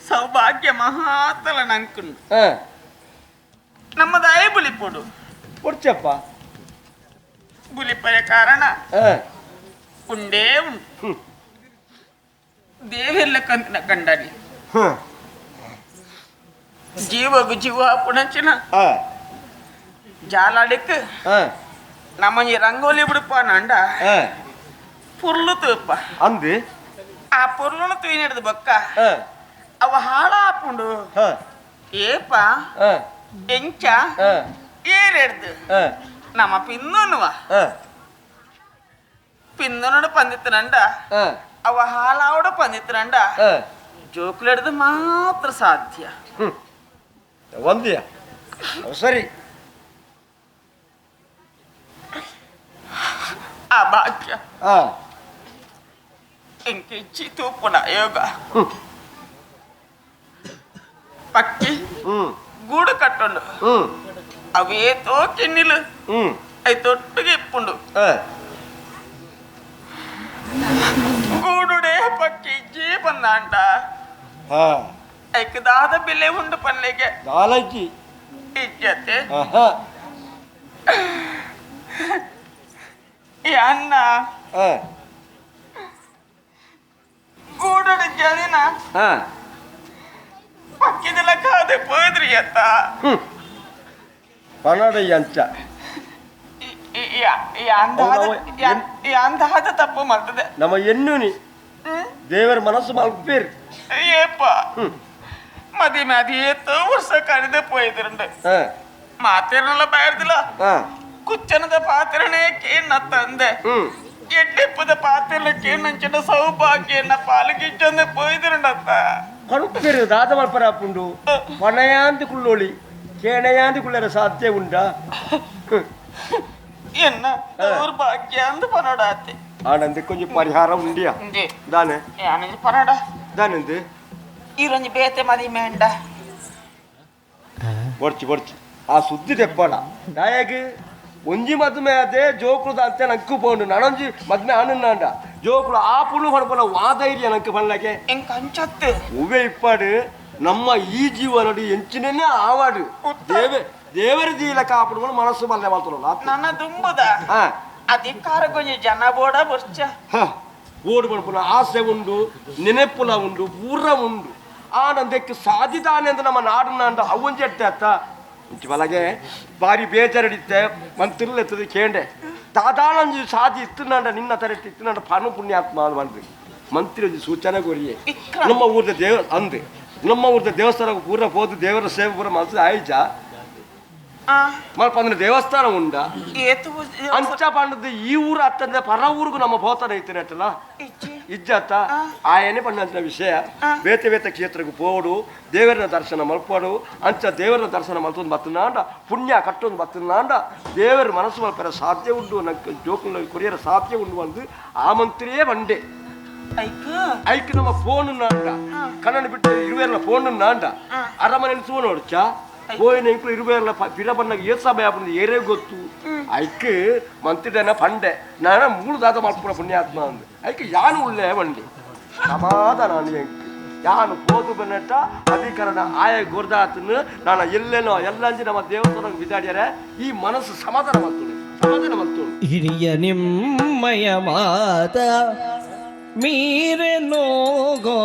ಸೌಭಾಗ್ಯ ಮಹಾತಲ ನಂಕುಂಡು ಹಾ ನಮ್ಮದಾಯ ಬುಲಿಪೊಡು ಕೊಡ್ಚಪ್ಪ ಬುಲಿಪರೆ ಕಾರಣ ಹಾ ಉಂಡೇ ಉಂಟು ದೇವೆಲ್ಲ ಕಂತಿನ ಕಂಡನಿ ಹಾ ಜೀವಗು ಜೀವ ಪುಣಚಿನ ಹಾ ಜಾಲಾಡಿಕ್ ಹಾ ನಮ್ಮ ಈ ರಂಗೋಲಿ ಬಿಡಪ್ಪ ನಂಡ ಹಾ ಪುರ್ಲು ತೂಪ ಅಂದು ಆ ಪೊರ್ಲುನು ತೂಯಿನಿಡ್ದು ಬೊಕ್ಕ ಹಾ ಅವ ಹಾಳಾಪುಂಡು ಹಾ ಏಪ ಹಾ ಎಂಚ ಹಾ ಏರೆಡ್ದು ಹಾ ನಮ್ಮ ಪಿನ್ನೋನುವ ಹಾ ಪಿನ್ನೋನೋಡು ಪಂದಿತ್ತನಂಡ ಹಾ ಅವ ಹಾಳಾವಡು ಪಂದಿತ್ತನಂಡ ಹಾ ಜೋಕುಲೆಡ್ದು ಮಾತ್ರ ಸಾಧ್ಯ ಒಂದಿಯ ಸರಿ ಆ ಭಾಗ್ಯ ಹಾ ಎಂಕಿಚ್ಚಿ ತೂಪುನ ಯೋಗ ಪಕ್ಕಿ ಹ್ಮ್ ಗೂಡು ಕಟ್ಟುಂಡು ಹ್ಮ್ ಅವೇತೋ ಕಿನ್ನಿಲು ಹ್ಮ್ ಅయి ತೊಟ್ಟಿಗೆ ಇಪ್ಪುಂಡು ಹಾ ಗೂಡುಡೆ ಪಕ್ಕಿ ಇಜ್ಜಿ ಬಂದಾಂಡ ಹಾ ಐಕ್ ದಾದ ಬೆಲೆ ಉಂಡು ಪನ್ಲೆಗೆ ನಾಲಜ್ಜಿ ಇಜ್ಜತೆ ಆಹಾ ಈ ಅನ್ನ ಹಾ ಗೂಡುಡೆ ಜನಿನ ಹಾ ಪಕ್ಕಿದೆಲ್ಲ ಕಾದೆ ಪೋಯ್ದ್ರಿ ಅತ್ತ ಕನ್ನಡ ಅಂಚ ಈ ಅಂದಾದ ತಪ್ಪು ಮಾಡ್ತದೆ ನಮ್ಮ ಎನ್ನುನಿ ದೇವರ ಮನಸ್ಸು ಮಲ್ಪೇರು ಏಪ ಮದಿ ಮದಿ ಏತೋ ವರ್ಷ ಕರೆದು ಪೋಯ್ದ್ರಂಡು ಹಾ ಮಾತೇನಲ್ಲ ಬಾಯರ್ದಿಲ್ಲ ಕುಚ್ಚನದ ಪಾತ್ರನೇ ಕೇಣ್ಣ ತಂದೆ ಎಡ್ಡೆಪ್ಪದ ಪಾತ್ರನ ಕೇಣಂಚಿನ ಸೌಭಾಗ್ಯ ಪಾಲಗಿಚ್ಚಂದೆ ಪೋಯ್ದಿರಂಡತ್ತ ಕಣುಪೇರು ದಾದ ಮಲ್ಪರಾಪುಂಡು ಪಣಯಾಂದಿ ಕುಳ್ಳೋಳಿ ಕೇಣಯಾಂದಿ ಕುಳ್ಳರ ಸಾಧ್ಯ ಉಂಡಾ ಎನ್ನ ದೌರ್ಭಾಗ್ಯ ಅಂದು ಪನೋಡಾತೆ ಆನಂದ ಕೊಂಚ ಪರಿಹಾರ ಉಂಡಿಯಾ ದಾನೆ ಆನಂದ ಪನೋಡ ದಾನೆಂದು ಈರೊಂಜಿ ಬೇತೆ ಮದಿ ಮೇಂಡ ಬೊಡ್ಚಿ ಬೊಡ್ಚಿ ಆ ಸುದ್ದಿ ತೆಪ್ಪಡ ನಾಯಕ್ ಒಂಜಿ ಮದುವೆ ಅದೇ ಜೋಕುಳು ಅಂತೆ ನಂಕು ಪೋಂಡು ನಾನೊಂಜಿ ಮದುವೆ ಆನಂದ ಜೋಕುಳು ಆ ಪುಳ್ಳು ಪಡ್ಪಲ ವಾ ಧೈರ್ಯ ನಂಕು ಪಣ್ಣಕ್ಕೆ ಎಂಕ ಅಂಚತ್ತು ಉವೆ ಇಪ್ಪಾಡು ನಮ್ಮ ಈ ಜೀವನಡು ಎಂಚಿನೇ ಆವಾಡು ದೇವೆ ದೇವರ ದೀಲ ಕಾಪಡು ಮನಸ್ಸು ಬಲ್ಲೆ ಮಾಡ್ತಾರಲ್ಲ ನನ್ನ ದುಂಬುದ ಅಧಿಕಾರ ಕೊಂಚ ಜನ ಬೋಡ ಬೊರ್ಚ ಓಡು ಪಡ್ಪುನ ಆಸೆ ಉಂಡು ನೆನೆಪುಲ ಉಂಡು ಪೂರ ಉಂಡು ಆನಂದಕ್ಕೆ ಸಾಧಿದಾನೆ ಅಂತ ನಮ್ಮ ನಾಡನ್ನ ಅವೊಂಜಿ ಎಟ್ಟೆ ಅತ್ತ ಇಂಚಿ ಬಲಗೆ ಬಾರಿ ಬೇಜಾರಡಿತ್ತೆ ಮಂತಿರ್ಲೆತ್ತದ ಕೇಂಡೆ ದಾದಾನಂಜಿ ಸಾಧಿ ಇತ್ತುನಾಂಡ ನಿನ್ನ ತರೆಟ್ಟು ಇತ್ತುನಾಂಡ ಪನು ಪುಣ್ಯಾತ್ಮ ಅದು ಮಂತ್ರಿ ಒಂಜಿ ಸೂಚನೆ ಕೊರಿಯೆ ನಮ್ಮ ಊರದ ದೇವ ಅಂದೆ ನಮ್ಮ ಊರದ ದೇವಸ್ಥಾನ ಪೂರ ಪೋದು ದೇವರ ಸೇವೆ ಪೂರ ಮನಸ್ಸು ಆಯ್ಜ ಮಲ್ಪ ದೇವಸ್ಥಾನ ಉಂಡ ಅಂಚ ಪಂಡದ ಈ ಊರು ಅತ್ತಂದ್ರೆ ಪರ ಊರಿಗೂ ನಮ್ಮ ಪೋತನ ಇತ್ತಿನಟ್ಟಲ್ಲ ಇಜ್ಜತ್ತ ಆಯನೇ ಪಣ್ಣಂತ ವಿಷಯ ಬೇತೆ ಬೇತೆ ಕ್ಷೇತ್ರಕ್ಕೆ ಪೋಡು ದೇವರ ದರ್ಶನ ಮಲ್ಪಡು ಅಂಚ ದೇವರ ದರ್ಶನ ಮಲ್ತೊಂದು ಬತ್ತನಾಂಡ ಪುಣ್ಯ ಕಟ್ಟೊಂದು ಬತ್ತನಾಂಡ ದೇವರ ಮನಸ್ಸು ಮಲ್ಪರ ಸಾಧ್ಯ ಉಂಡು ನಂಗೆ ಜೋಕುಲ ಕೊರಿಯರ ಸಾಧ್ಯ ಉಂಡು ಅಂದು ಆ ಮಂತ್ರಿಯೇ ಬಂಡೆ ಐಕ್ ನಮ್ಮ ಫೋನ್ ನಾಂಡ ಕಣ್ಣನ್ನು ಬಿಟ್ಟು ಇರುವೆಲ್ಲ ಫೋನ್ ನಾಂಡ ಅರಮನೆ ಸೂನ ಹೊಡ್ಚ ಹೋಯಿನ ಇಂಕ್ಲು ಇರುವೆಲ್ಲ ಪಿರ ಬಣ್ಣಗೆ ಏತ್ ಸಭೆ ಆಪುಂಡು ಏರೇ ಗೊತ್ತು ಐಕ್ ಮಂತ್ರಿಡನ ಪಂಡೆ ನಾನ ಮೂಳು ದಾದ ಮಲ್ಪುನ ಪುಣ್ಯಾತ್ಮ ಅಂದು ಐಕ್ ಯಾನು ಉಳ್ಳೆ ಬಂಡಿ ಸಮಾಧಾನ ಎಂಕ್ ಯಾನು ಪೋದು ಬನ್ನಟ್ಟ ಅಧಿಕರಣ ಆಯ ಗುರ್ದಾತನು ನಾನು ಎಲ್ಲೇನೋ ಎಲ್ಲಂಜಿ ನಮ್ಮ ದೇವಸ್ಥಾನ ಬಿದಾಡ್ಯಾರೆ ಈ ಮನಸ್ಸು ಸಮಾಧಾನ ಮಾಡ್ತೋಳು ಸಮಾಧಾನ ಮಾಡ್ತೋಳು ಹಿರಿಯ ನಿಮ್ಮಯ ಮಾತ ಮೀರೆನೋಗೋ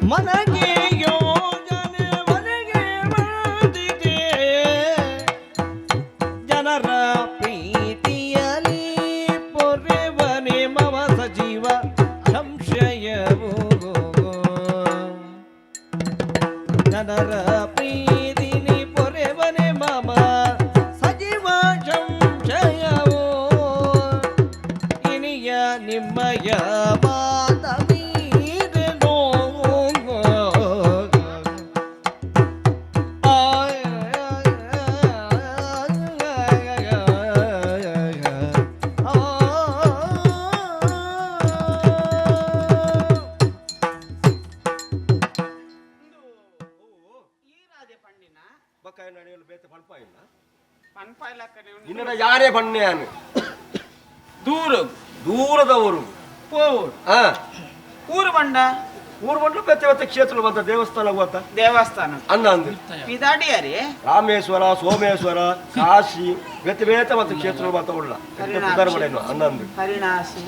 ಮನಗೆ ಯೋಜನೆ ಮನಗೆ ಬಂದಿದೆ ಜನರ ಪ್ರೀತಿಯಲಿ ಪೊರೆವನೆ ಮಮ ಸಜೀವ ಸಂಶಯವು ಜನರ ಪ್ರೀತಿನಿ ಪೊರೆವನೆ ಮಮ ಸಜೀವ ಸಂಶಯವು ಇನಿಯ ನಿಮ್ಮಯ ಮಾತ ಮೀರೆನೋ ನಿನ್ನ ಯಾರೇ ಬಣ್ಣೆ ದೂರ ದೂರದವರು ಊರು ಬಂಡ ಊರು ಬಂಡ್ಲು ಬೆತ್ತೆ ಬೆತ್ತೆ ಕ್ಷೇತ್ರ ಬಂತ ದೇವಸ್ಥಾನ ಗೊತ್ತ ದೇವಸ್ಥಾನ ಅನ್ನ ಅಂದು ಬಿದಾಡಿಯಾರಿ ರಾಮೇಶ್ವರ ಸೋಮೇಶ್ವರ ಕಾಶಿ ಬೆತ್ತೆ ಬೇತೆ ಮತ್ತು ಕ್ಷೇತ್ರ ಬಂತ ಉಳ್ಳ ಅನ್ನ ಅಂದು ಹರಿಣಾಸಿ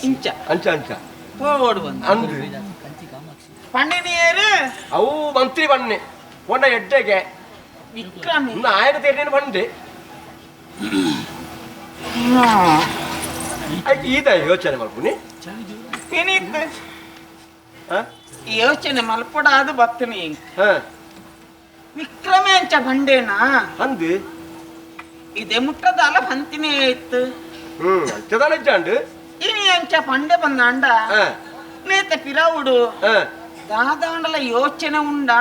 ಇಂಚ ಅಂಚ ಅಂಚ ಪೋವೋಡು ಬಂದ ಅಂದು ಪಣ್ಣಿನಿಯರು ಅವು ಮಂತ್ರಿ ಬಣ್ಣೆ ಒಂಡ ಎಡ್ಡೆಗೆ ವಿಕ್ರಮ ಇನ್ನು ಆಯನ ತೇರಿನ ಬಂಡೆ ಈದ ಯೋಚನೆ ಮಲ್ಪುನಿ ಯೋಚನೆ ಮಲ್ಪಡಾದು ಬತ್ತನಿ ವಿಕ್ರಮೆ ಅಂಚ ಬಂಡೇನಾ ಅಂದು ಇದೇ ಮುಟ್ಟದಲ್ಲ ಬಂತಿನೇ ಇತ್ತು ಅಂಚದಾನ ಇನಿ ಅಂಚ ಪಂಡೆ ಬಂದಾಂಡ ನೇತ ಪಿರಾವುಡು ದಾದಾಂಡಲ ಯೋಚನೆ ಉಂಡಾ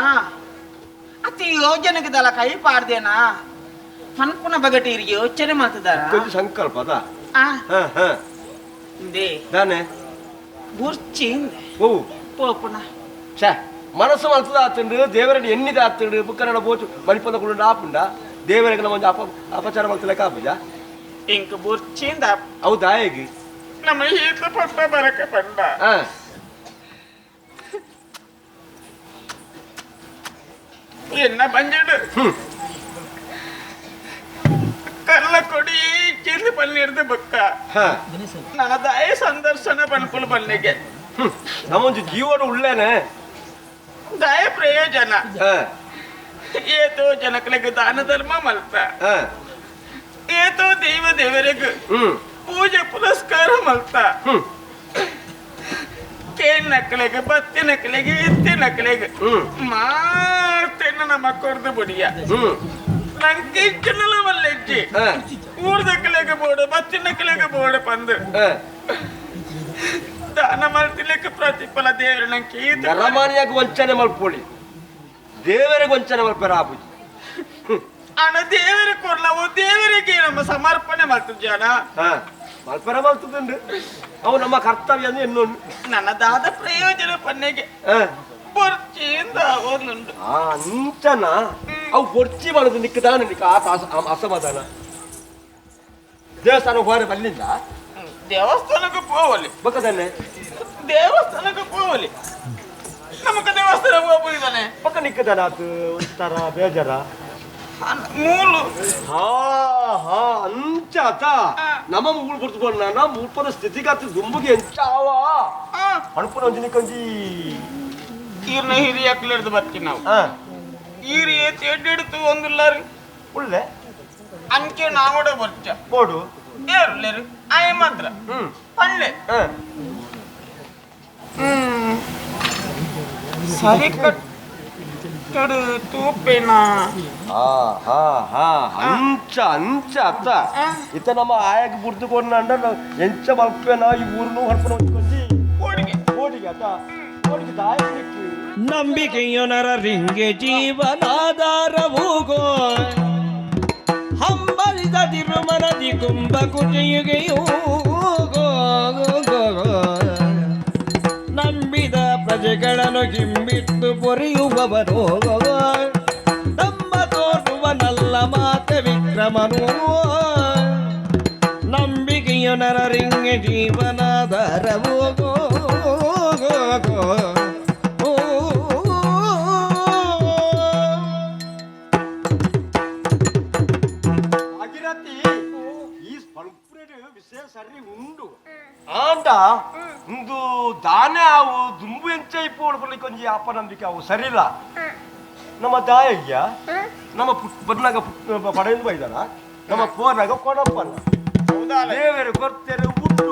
ಅತಿ ಯೋಜನೆಗೆ ದಲ ಕೈ ಪಾಡ್ದೇನಾ ಪನ್ಪುನ ಬಗಟಿ ಯೋಚನೆ ಮಾಡ್ತಿದಾರ కొంచెం ಸಂಕಲ್ಪ ಅದ ದಾನೆ ಬುರ್ಚಿ ಓ ಪೋಪುನ ಛೇ ಮನಸ್ಸು ಮಲ್ತದ ಆತುಂಡು ದೇವರನ್ನು ಎನ್ನಿದ ಆತುಂಡು ಬುಕ್ಕನಡ ಬೋಚು ಮಣಿಪದ ಕುಂಡ ಆಪುಂಡ ದೇವರಿಗೆ ನಮ್ಮ ಅಪ ಅಪಚಾರ ಮಲ್ತಲಕ ಆಪುಜ ಇಂಕ ಬುರ್ಚಿಂದ ಹೌದಾ ಹೇಗೆ ನಮ್ಮ ಈತ ಪಟ್ಟ ಬರಕ ಪಂಡ ಎನ್ನ ಬಂಜಡು ಕರ್ಲ ಕೊಡಿ ಚಿಂದು ಪನ್ನೀರ್ದು ಬಕ್ಕ ನನದಾಯ ಸಂದರ್ಶನ ಪನ್ಪುಲು ಪನ್ನಿಗೆ ನಮ್ಮೊಂದು ಜೀವನ ಉಳ್ಳೇನೆ ದಾಯ ಪ್ರಯೋಜನ ಏತೋ ಜನಕಲಿಗೆ ದಾನ ಧರ್ಮ ಮಲ್ತ ಏತೋ ದೈವ ದೇವರಿಗೆ ಪೂಜೆ ಪುರಸ್ಕಾರ ಮಲ್ತ ಕೇನ್ ನಕ್ಕಲಿಗೆ ಬತ್ತಿ ನಕ್ಕಲಿಗೆ ಇತ್ತಿ ನಕ್ಕಲಿಗೆ ಮಾತ ಇತ್ತೆ ನಮ್ಮ ಕೊರ್ದು ಬುಡಿಯ ನಂಗೆ ಇಚ್ಚನಲ ವಲ್ಲೆಜ್ಜಿ ಊರ್ದಕ್ಕಲೆಗೆ ಬೋಡು ಬತ್ತಿನಕ್ಕಲೆಗೆ ಬೋಡು ಪಂದು ದಾನ ಮಲ್ತಿಲೆಕ್ಕ ಪ್ರತಿಫಲ ದೇವರು ನಂಗೆ ಈತ ನರಮಾನಿಯಾಗ ವಂಚನೆ ಮಲ್ಪೊಳಿ ದೇವರಿಗೆ ವಂಚನೆ ಮಲ್ಪೆರ ಆಪುಜಿ. ಅಣ ದೇವರ ಕೊರ್ಲವು ದೇವರಿಗೆ ನಮ್ಮ ಸಮರ್ಪಣೆ ಮಾಡ್ತು ಜನ. ಮಲ್ಪೆರ ಮಲ್ತದುಂಡು ಅವು ನಮ್ಮ ಕರ್ತವ್ಯ ಅಂದ್ರೆ ಇನ್ನೊಂದು ನನ್ನ ದಾದ ಪ್ರಯೋಜನ ಪನ್ನೆಗೆ ಬೊರ್ಚಿಯಿಂದ ಒಂದುಂಡು. ಆ ಅಂಚನ ಅವು ಬೊರ್ಚಿ ಮಾಡೋದು ನಿಕ್ಕ ದಾನ ನಿಕ್ಕ ಆತ ಅಸಮಾಧಾನ. ದೇವಸ್ಥಾನ ಹೋರೆ ಬಲ್ಲಿಂದ ದೇವಸ್ಥಾನಕ್ಕೆ ಹೋಗಲಿ ಬಕ್ಕದನ್ನೇ ದೇವಸ್ಥಾನಕ್ಕೆ ಹೋಗಲಿ ನಮಗ ದೇವಸ್ಥಾನ ಹೋಗ್ಬೋದಿದ್ದಾನೆ ಪಕ್ಕ ನಿಕ್ಕದಾನ ಆತು ಒಂಥರ ಬೇಜಾರ ಮೂಲು. ಹಾ ಹಾ ಅಂಚ ಆತ ನಮ್ಮ ಮೂಳು ಗುರ್ತು ಮೂಪದ ಸ್ಥಿತಿಗತಿ ದುಂಬುಗೆ ಎಂಚಾವ ಅನುಪುನ ಒಂಜಿ ನಿಕ್ಕಂಜಿ ಈರ್ನ ಹಿರಿಯಕ್ಲಿಡ್ದು ಬರ್ತೀವಿ ನಾವು. ಈರ್ ಏತ್ ಎಡ್ಡೆಡ್ತು ಒಂದುಲ್ಲಾರು ಉಳ್ಳೆ ಅಂಕೆ ನಾವಡ ಬರ್ಚ ಬೋಡು ಏರ್ಲೇರು ಆಯ ಮಾತ್ರ ಪಳ್ಳೆ ಸರಿ ಕಟ್ಟಡು ತೂಪೇನ. ಹಾ ಹಾ ಅಂಚ ಅಂಚ ಅತ್ತ ಇತ್ತ ನಮ್ಮ ಆಯಗ್ ಬುರ್ದು ಕೊಡ್ನಂಡ ಎಂಚ ಮಲ್ಪೇನ ಈ ಊರ್ನು ಹೊಡ್ಪನ ಒಂಜಿ ಓಡಿಗೆ ಓಡಿಗೆ ಅತ್ತ ಓಡಿಗೆ ದಾಯ ನಿಕ್ಕು ನಂಬಿಕೆಯು ನರರಿಂಗೆ ಜೀವನಾಧಾರವೂಗೋ ಹಂಬಲಿದ ತಿರುಮನದಿ ಕುಂಭ ಕುಟಿಯುಗೆಯೂ ನಂಬಿದ ಪ್ರಜೆಗಳನ್ನು ಗಿಂಬಿಟ್ಟು ಪೊರೆಯುವವನು ತಮ್ಮ ತೋರುವ ನಲ್ಲ ಮಾತೆ ವಿಕ್ರಮನು. ನಂಬಿಕೆಯು ನರರಿಂಗೆ ಜೀವನಾಧಾರವೂಗೋ. ಭಾಗೀರಥಿ ಈ ಪಲ್ಪುರೇಡ್ ವಿಷಯ ಸರಿ ಉಂಡು ಆಂಡ ಒಂದು ದಾನೆ ಅವು ದುಂಬು ಎಂಚ ಇಪ್ಪು ಕೊಂಜಿ ಅಪನಂಬಿಕೆ ಅವು ಸರಿಲ್ಲ. ನಮ್ಮ ದಾಯಯ್ಯ ನಮ್ಮ ಪುಟ್ ಬನ್ನಾಗ ಪುಟ್ ಪಡೆಯಿಂದ ಬೈದಾನ ನಮ್ಮ ಪೋನಾಗ ಕೊಡಪ್ಪನ ದೇವರು ಕೊರ್ತೆರೆ ಉಂಡು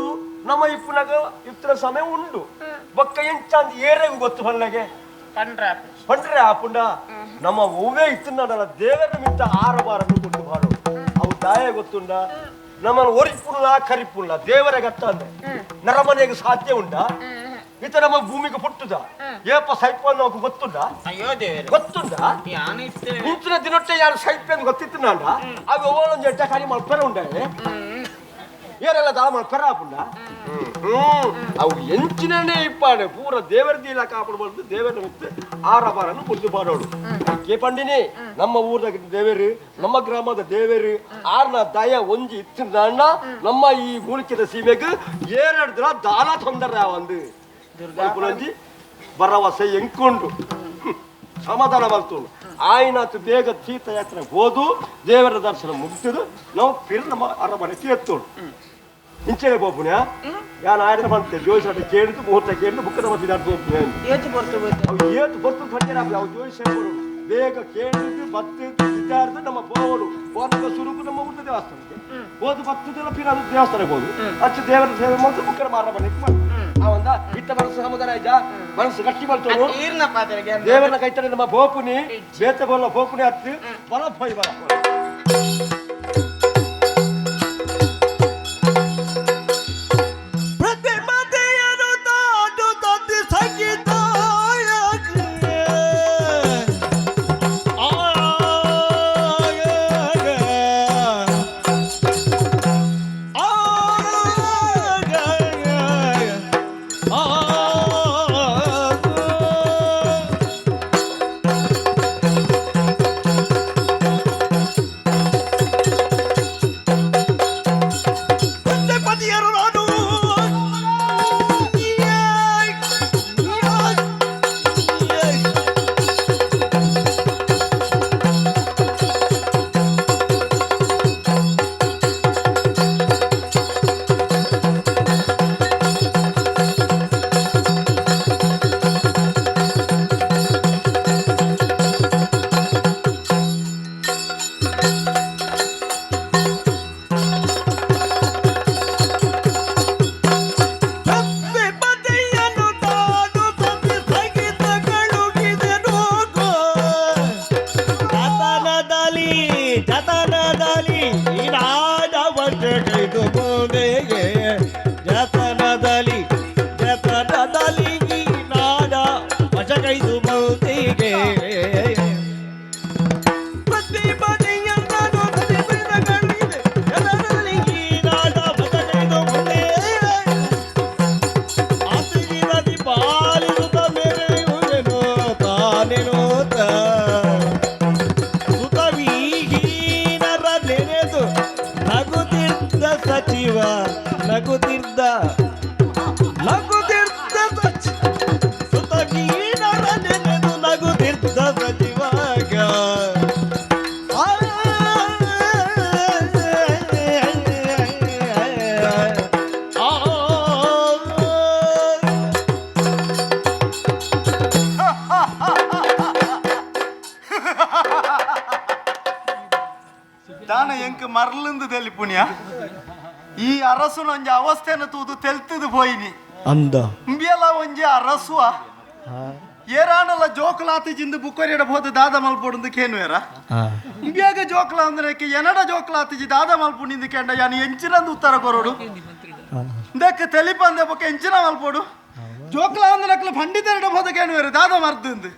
ನಮ್ಮ ಇಪ್ಪುನಾಗ ಇತ್ತಿನ ಸಮಯ ಉಂಡು ಬೊಕ್ಕ ಎಂಚ ಅಂದ್ ಏರೆಗು ಗೊತ್ತು ಪಲ್ಲಗೆ ಪಂಡ್ರೆ ಆಪುಂಡ ನಮ್ಮ ಒವ್ವೇ ಇತ್ತಿನ ದೇವರ ಮಿತ್ತ ಆರಬಾರದು ಕೊಟ್ಟು ಬಾರು ಅವು ದಾಯ ಗೊತ್ತುಂಡ ನಮ್ಮನ್ನು ಒರಿಪುಲ್ಲ ಕರಿಪುಲ್ಲ ದೇವರ ಗತ್ತ ಅಂದ್ರೆ ನರಮನೆಗೆ ಸಾಧ್ಯ ಉಂಡ ಇತ ನಮ್ಮ ಭೂಮಿಗೆ ಪುಟ್ಟುದ ಏಪ ಸೈಪ ನಮಕ್ ಗೊತ್ತುಂಡ ಅಯ್ಯೋ ದೇವರೇ ಗೊತ್ತುಂಡ ಯಾನ್ ಇತ್ತೆ ಇಂಚಿನ ದಿನೊಟ್ಟೆ ಯಾರು ಸೈಪ ಅಂತ ಗೊತ್ತಿತ್ತು ನಾಂಡ ಅವು ಓಲೊಂದು ಎಡ್ಡ ಕಾರಿ ಮಲ್ಪೆರ ಉಂಡ ಏರೆಲ್ಲ ದಾ ಮಲ್ಪೆರ ಆಪುಂಡ ಅವು ಎಂಚಿನೇ ಇಪ್ಪಾಡೆ ಪೂರ ದೇವರ ದೀಲ ಕಾಪಾಡಬಾರ್ದು ದೇವರ ಮಿತ್ತು ಆರಬಾರನ್ನು ಕುಡಿದು ಬಾಡೋಡು ಕೆ ಪಂಡಿನಿ ನಮ್ಮ ಊರ್ದಾಗ ದೇವರು ನಮ್ಮ ಗ್ರಾಮದ ದೇವರು ಆರ್ನ ದಯ ಒಂಜಿ ಇತ್ತಿನ ನಮ್ಮ ಈ ಮೂಲಿಕೆದ ಸೀಮೆಗೆ ಏರೆರಡು ದಿನ ದಾನ ತೊಂದರೆ ಒಂದು ಒಂಜಿ ಭರವಸೆ ಎಂಕೊಂಡು ಸಮಾಧಾನ ಬರ್ತುಂಡು ಆಯ್ನಾತು ಬೇಗ ತೀರ್ಥಯಾತ್ರೆ ಹೋದು ದೇವರ ದರ್ಶನ ಮುಗಿದು ನಾವು ಪಿರ್ ನಮ್ಮ ಅರಮನೆ ತೀರ್ತೋಡು ಇಂಚೆನೆ ಬೋಪುನ ಯಾನ್ ಆಯ್ನ ಬಂತೆ ಜೋಯಿಸ ಕೇಳಿದ್ದು ಮುಹೂರ್ತ ಕೇಳಿದ್ದು ಬುಕ್ಕದ ಮತ್ತೆ ಬೋಪುನ ಏತು ಬರ್ತು ಅವು ಏತು ಬರ್ತು ಪಂಚರ ಅವು ಜೋಯಿಸ ಬೇಗ ಕೇಳಿದ್ದು ಬತ್ತು ವಿಚಾರಿದ್ದು ನಮ್ಮ ಬೋವಡು ಹೋದಾಗ ಸುರುಕು ನಮ್ಮ ಊಟ ದೇವಸ್ಥಾನಕ್ಕೆ ಹೋದು ಬತ್ತದೆಲ್ಲ ಪಿರ ಅದು ದೇವಸ್ಥಾನಕ್ಕೆ ಹೋದು ಅಚ್ಚ ದೇವರ ಸೇವೆ ಮತ್ತು ಬುಕ್ಕರ ಮಾರ ಮನೆಗೆ ಮಾಡಿ ಅವಂದ ಇತ್ತ ಮನಸ್ಸು ಸಮಾಧಾನ ಆಯ್ತಾ ಮನಸ್ಸು ಗಟ್ಟಿ ಮಾಡ್ತೋಡು ಈರ್ನ ಪಾತ್ರೆಗೆ ದೇವರನ್ನ ಕೈತಡೆ ನಮ್ಮ ಬೋಪುನಿ ಬೇತೆ ಬೋಲ ಬೋಪುನಿ ಹತ್ತಿ ಬಲ ಪೋಯ್ ಬಲ ಪ್ರತಿಮತೆಯನ್ನು ತಾಟು ತತ್ತಿ ಯಾನಿಂಗ್ ಮರ್ಲಂದು ತೆಲಿಪುಣ್ಯ ಈ ಅರಸುನ ಒಂಜಿ ಅವಸ್ಥೆನ ತೂದು ತೆಲ್ತದು ಪೋಯಿನಿ ಅಂದ ಇಂಬಿಯಲ ಒಂಜಿ ಅರಸುವ ಏರಾಣಲ ಜೋಕುಲಾತಿ ಜಿಂದು ಬುಕ್ಕೊರಿಯಡ ಹೋದ ದಾದ ಮಲ್ಪೊಡುಂದು ಕೇನುವೇರ ಇಂಬಿಯಾಗ ಜೋಕುಲ ಅಂದ್ರೆ ಎನಡ ಜೋಕುಲಾತಿಜಿ ದಾದ ಮಲ್ಪುಣಿಂದು ಕೇಂಡ ಯಾನು ಎಂಚಿನಂದು ಉತ್ತರ ಕೊರೋಡು ಇಂದಕ್ಕೆ ತೆಲಿಪಂದೆ ಬೊಕ್ಕ ಎಂಚಿನ ಮಲ್ಪೊಡು ಜೋಕುಲ ಅಂದ್ರೆ ಪಂಡಿತರಡ ಹೋದ ಕೇನುವೇರು ದಾದ ಮರ್ದುಂದು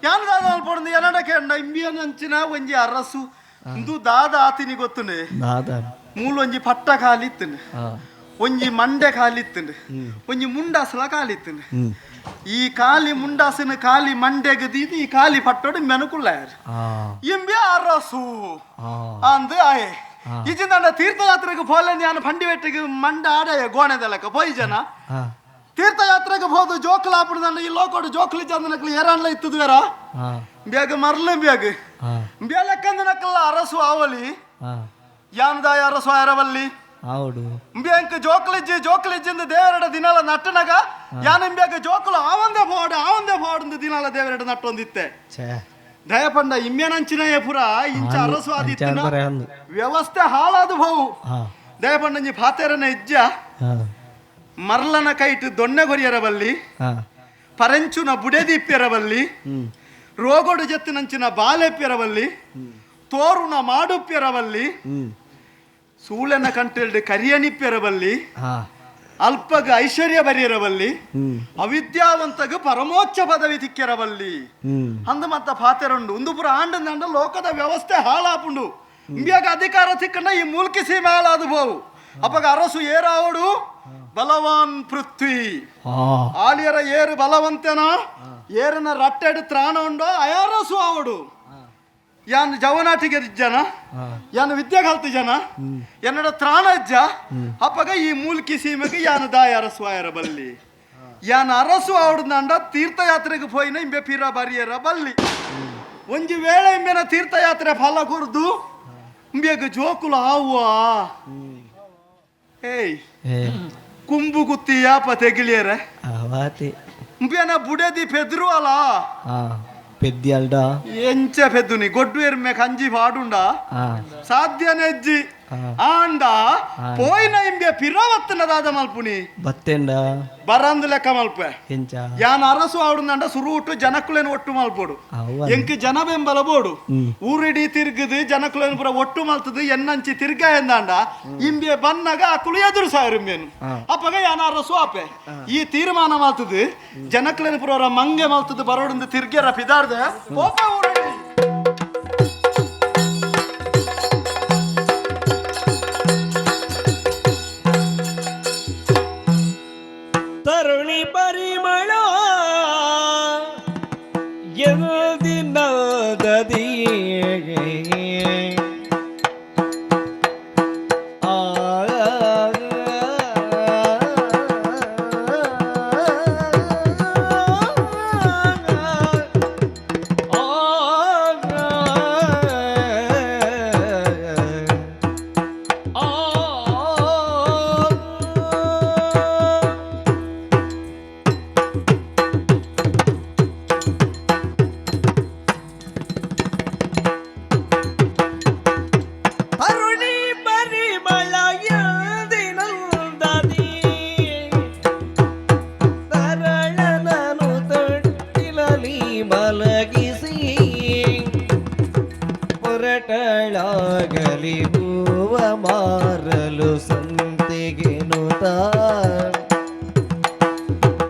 ಯಾನು ದಾದ ಮಲ್ಪೊಡುಂದು ಎನಡ ಕೇಂಡ ಇಂಬಿಯನ ಅಂಚಿನ ಒಂಜಿ ಅರಸು ಇಂದು ದಾದ ಆತಿನಿ ಗೊತ್ತುಂಡೆ ದಾದ ಮೂಲೊಂಜಿ ಪಟ್ಟ ಖಾಲಿ ಇತ್ತುಂಡು ಒಂಜಿ ಮಂಡೆ ಖಾಲಿ ಇತ್ತುಂಡು ಒಂಜಿ ಮುಂಡಾಸಲ ಖಾಲಿ ಇತ್ತುಂಡು ಈ ಖಾಲಿ ಮುಂಡಾಸಿನ ಖಾಲಿ ಮಂಡೆಗೆ ದೀದಿ ಈ ಖಾಲಿ ಪಟ್ಟೋಡು ಮೆನುಕುಳ್ಳ ಇಂಬೆ ಅರಸು ಅಂದು ಆಯೆ ಇಜಿಂದ ತೀರ್ಥಯಾತ್ರೆಗೆ ಪೋಲೆ ನಾನು ಪಂಡಿವೆಟ್ಟಿಗೆ ಮಂಡ ಆಡಯ ಗೋಣೆದಲಕ ಪೋಯಿ ಜನ ತೀರ್ಥಯಾತ್ರೆಗೆ ಹೋದು ಜೋಕುಲಾಪುಡ್ದಂಡ ಈ ಲೋಕೋಡು ಜೋಕುಲಿ ಚಂದನಕ್ಲು ಏರಾನ್ಲ ಇತ್ತದು ಬೇರ ಬೇಗ ಮರ್ಲು ಬೇಗ ಬೇಲಕ್ಕಂದನಕ್ಕಲ್ಲ ಅರಸು ಆವಲಿ ಯಾನ್ದಾಯ ಅರಸು ಆರವಲ್ಲಿ ಆವಡು ಇಂಬ್ಯಾಂಕ್ ಜೋಕುಲಿಜ್ಜಿ ಜೋಕುಲಿಜ್ಜಿಂದ ದೇವರಡ ದಿನಾಲ ನಟ್ಟನಗ ಯಾನ್ ಇಂಬ್ಯಾಗ ಜೋಕುಲು ಆವಂದೆ ಪೋಡು ಆವಂದೆ ಪೋಡು ದಿನಾಲ ದೇವರಡ ನಟ್ಟೊಂದಿತ್ತೆ ಛೇ ದಯಪಂಡ ಇಮ್ಯನಂಚಿನ ಪುರ ಇಂಚ ಅರಸು ಆದಿತ್ತಿನ ಅಂದು ವ್ಯವಸ್ಥೆ ಹಾಳಾದು ಹೋವು ದಯಪಂಡಂಜಿ ಪಾತೆರನ ಇಜ್ಜ ಮರ್ಲನ ಕೈಟ್ ದೊಣ್ಣೆ ಕೊರಿಯರ ಬಲ್ಲಿ ಪರಂಚುನ ಬುಡೆದಿಪ್ಪ್ಯರ ಬಲ್ಲಿ ರೋಗೋಡು ಜತ್ತಿನಂಚಿನ ಬಾಲೆಪ್ಪ್ಯರ ಬಲ್ಲಿ ತೋರುನ ಮಾಡುಪ್ಪ್ಯರ ಬಲ್ಲಿ ಸೂಳೆನ ಕಂಟೆಲ್ಡ್ ಕರಿಯನಿಪ್ಪ್ಯರ ಬಲ್ಲಿ ಅಲ್ಪಗ ಐಶ್ವರ್ಯ ಬರಿಯರಬಲ್ಲಿ ಅವಿದ್ಯಾವಂತಗ ಪರಮೋಚ್ಚ ಪದವಿ ತಿಕ್ಕಿರಬಲ್ಲಿ ಅಂದ ಮತ್ತ ಪಾತೆರುಂಡು ಒಂದು ಪುರ ಆಂಡಂದ ಲೋಕದ ವ್ಯವಸ್ಥೆ ಹಾಳಾಪುಂಡು ಇಂಬಿಯಾಗ ಅಧಿಕಾರ ತಿಕ್ಕಂಡ ಈ ಮೂಲ್ಕಿ ಸೀಮೆ ಹಾಳಾದು ಬೋವು ಅಪ್ಪಗ ಅರಸು ಏರಾವಡು ಬಲವಾನ್ ಪೃಥ್ವಿ ಆಲಿಯರ ಏರು ಬಲವಂತನ ಏರನ ರಟ್ಟೆಡು ತ್ರಾಣ ಉಂಡೋ ಅಯರಸು ಆವಡು ಯಾನ್ ಜವನಾಟಿಗೆ ಜನ ಯಾನ್ ವಿದ್ಯೆ ಕಲ್ತು ಜನ ಎನ್ನಡ ತ್ರಾಣ ಇಜ್ಜ ಅಪ್ಪಗ ಈ ಮೂಲ್ಕಿ ಸೀಮೆಗೆ ಯಾನ್ ದಾಯ ಅರಸು ಆಯರ ಬಲ್ಲಿ ಯಾನ್ ಅರಸು ಆವಡ್ದಂಡ ತೀರ್ಥಯಾತ್ರೆಗೆ ಪೋಯಿನ ಇಂಬೆ ಪಿರ ಬರಿಯರ ಬಲ್ಲಿ ಒಂಜಿ ವೇಳೆ ಇಂಬೆನ ತೀರ್ಥಯಾತ್ರೆ ಫಲ ಕೊರ್ದು ಇಂಬೆಗ ಜೋಕುಲು ಆವ್ವಾ ಏಯ್ ಕುಂಬು ಗುತ್ತಿ ಯಾಪ ತೆಗಿಲಿಯರ ಆವಾತಿ ಇಂಬೆನ ಬುಡೆದಿ ಪೆದ್ರು ಅಲ್ಲ ಪೆದ್ದಿ ಅಲ್ಡ ಎಂಚ ಪೆದ್ದುನಿ ಗೊಡ್ಡು ಎರ್ಮೆ ಕಂಜಿ ಪಾಡುಂಡ ಸಾಧ್ಯನೆಜ್ಜಿ ಆಂಡ ಪೋಯಿನ ಇಂಬೆ ಪಿರವತ್ತನದಾದ ಮಲ್ಪುನಿ ಬತ್ತೆಂಡ ಬರಂದು ಲೆಕ್ಕ ಮಲ್ಪೆ ಎಂಚ ಯಾನ್ ಅರಸು ಆಡುಂಡ ಸುರುಟು ಜನಕುಲೆನ್ ಒಟ್ಟು ಮಲ್ಪೋಡು ಅವ್ವ. ಎಂಕ್ ಜನ ಬೆಂಬಲ ಬೋಡು ಊರಿಡಿ ತಿರ್ಗದು ಜನಕುಲೆನ್ ಪೂರ ಒಟ್ಟು ಮಲ್ತದು ಎನ್ನಂಚಿ ತಿರ್ಗ ಎಂದಾಂಡ ಇಂಬೆ ಬನ್ನಗ ಅಕುಲು ಎದುರು ಸಾವಿರ ಇಂಬೆನು ಅಪ್ಪಗ ಯಾನ್ ಅರಸು ಆಪೆ ಈ ತೀರ್ಮಾನ ಮಲ್ತದು ಜನಕುಲೆನ್ ಪೂರ ಮಂಗೆ ಮಲ್ತದು ಬರೋಡುಂದು ತಿರ್ಗೆರ ಪಿದಾರ್ದೆ ಪೋಪ ಊರಿಡಿ. ತರುಣಿ ಪರಿಮಳ ಎಂದಿನದದಿ ತರುಣಿ ಪರಿಮಳ ಎಂದಿನಂದದಿ ತರಳನನು ತೊಟ್ಟಿಲಲಿ ಮಲಗಿಸಿ ಹೊರಟಳಾಗಲಿ ಹೂವ ಮಾರಲು ಸಂತೆಗೆನುತ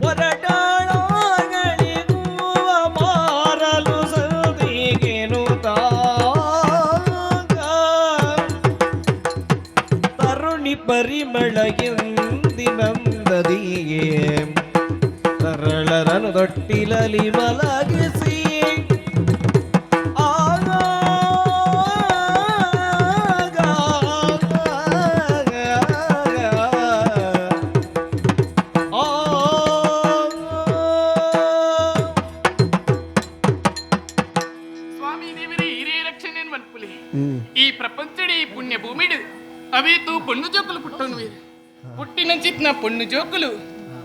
ಹೊರಟಳಾಗಲಿ ಹೂವ ಮಾರಲು ಸಂತೆಗೆನುತ ತರುಣಿ ಪರಿಮಳ ಎಂದಿನಂದದಿಯೇ ತರಳರನು ತೊಟ್ಟಿಲಲಿ ಮಲಗಿಸಿ ಆಗ ಸ್ವಾಮಿ ದೇವರೇ ಹಿರಿಯ ರಕ್ಷಣೆ ಮಲ್ಪುಲಿ ಈ ಪ್ರಪಂಚಡೆ ಈ ಪುಣ್ಯ ಭೂಮಿಡು ಅವೇತು ಪೊಣ್ಣು ಜೋಕುಲು ಪುಟ್ಟನು పుట్టినంచిత్న పొన్ను జోకులు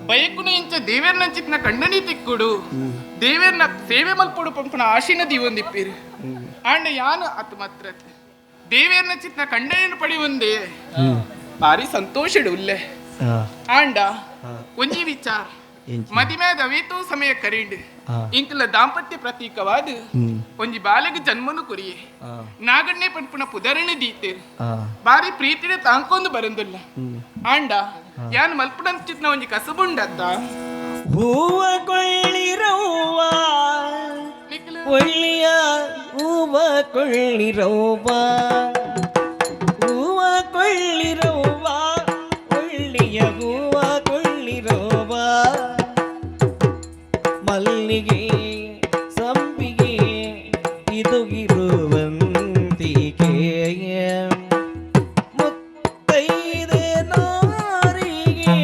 ಬಯಕುನು ಇಂಚ ದೇವೇರ್ನಂಚಿತ್ನ ಕಣ್ಣನಿ ತಿಕ್ಕುಡು ದೇವೇರ್ನ ಸೇವೆ ಮಲ್ಪೊಡು ಪಂಪುನ ಆಶಿನ ದೀವೊಂದಿಪ್ಪೇರು ಆಂಡ ಯಾನು ಅತ್ ಮಾತ್ರ ದೇವೇರ್ನ ಚಿತ್ನ ಕಂಡೇನು ಪಡಿ ಒಂದೇ ಭಾರಿ ಸಂತೋಷಡು ಉಲ್ಲೆ. ಆಂಡ ಒಂಜಿ ವಿಚಾರ, ಮದಿಮೆದ ಅವೇತೋ ಸಮಯ ಕರೀಂಡ್ ಇಂಕಲ ದಾಂಪತ್ಯ ಪ್ರತೀಕವಾದ ಒಂಜಿ ಬಾಲೆಗ್ ಜನ್ಮನು ಕುರಿಯೆ ನಾಗಣ್ಣೆ ಪನ್ಪುನ ಪುದರಣೆ ದೀತೇರು. ಬಾರಿ ಪ್ರೀತಿಡೆ ತಾಂಕೊಂದು ಬರಂದುಲ್ಲ. ಆಂಡ ಯಾನ್ ಮಲ್ಪುನಂಚಿತ್ನ ಒಂಜಿ ಕಸಬುಂಡತ್ತ. ಹೂವ ಕೊಳ್ಳಿರವ್ವ, ನಿಕ್ಲು ಒಳ್ಳೆಯ ಹೂವ ಕೊಳ್ಳಿರವ್ವ, ಹೂವ ಕೊಳ್ಳಿರವ್ವ, ಒಳ್ಳೆಯ ಹೂವ ಕೊಳ್ಳಿರವ್ವ, ಮಲ್ಲಿಗೆ ಸಂಪಿಗೆ ಇದು ಇರುವಂತಿಗೆ, ಮುತ್ತೈದೆ ನಾರಿಗೆ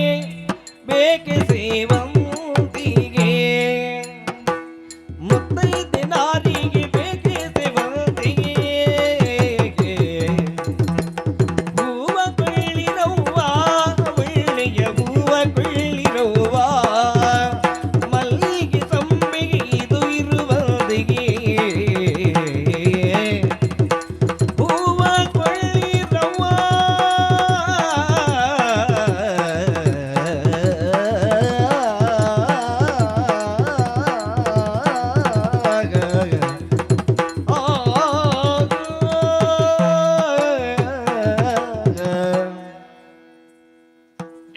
ಬೇಕೆ ಸೇವಂತಿಗೆ, ಮುತ್ತೈದೆ ನಾರಿಗೆ ಬೇಕೆ ಸೇವಂತಿಗೆ. ಹೂವ ಕೊಳ್ಳಿರವ್ವ, ಒಳ್ಳೆಯ ಹೂವ ಕೊಳ್ಳಿರವ್ವ, ಮಲ್ಲಿಗೆ ಸಂಪಿಗೆ ಇದು ಇರುವಂದಿಗೆ, ಹೂವ ಕೊಳ್ಳಿರವ್ವ.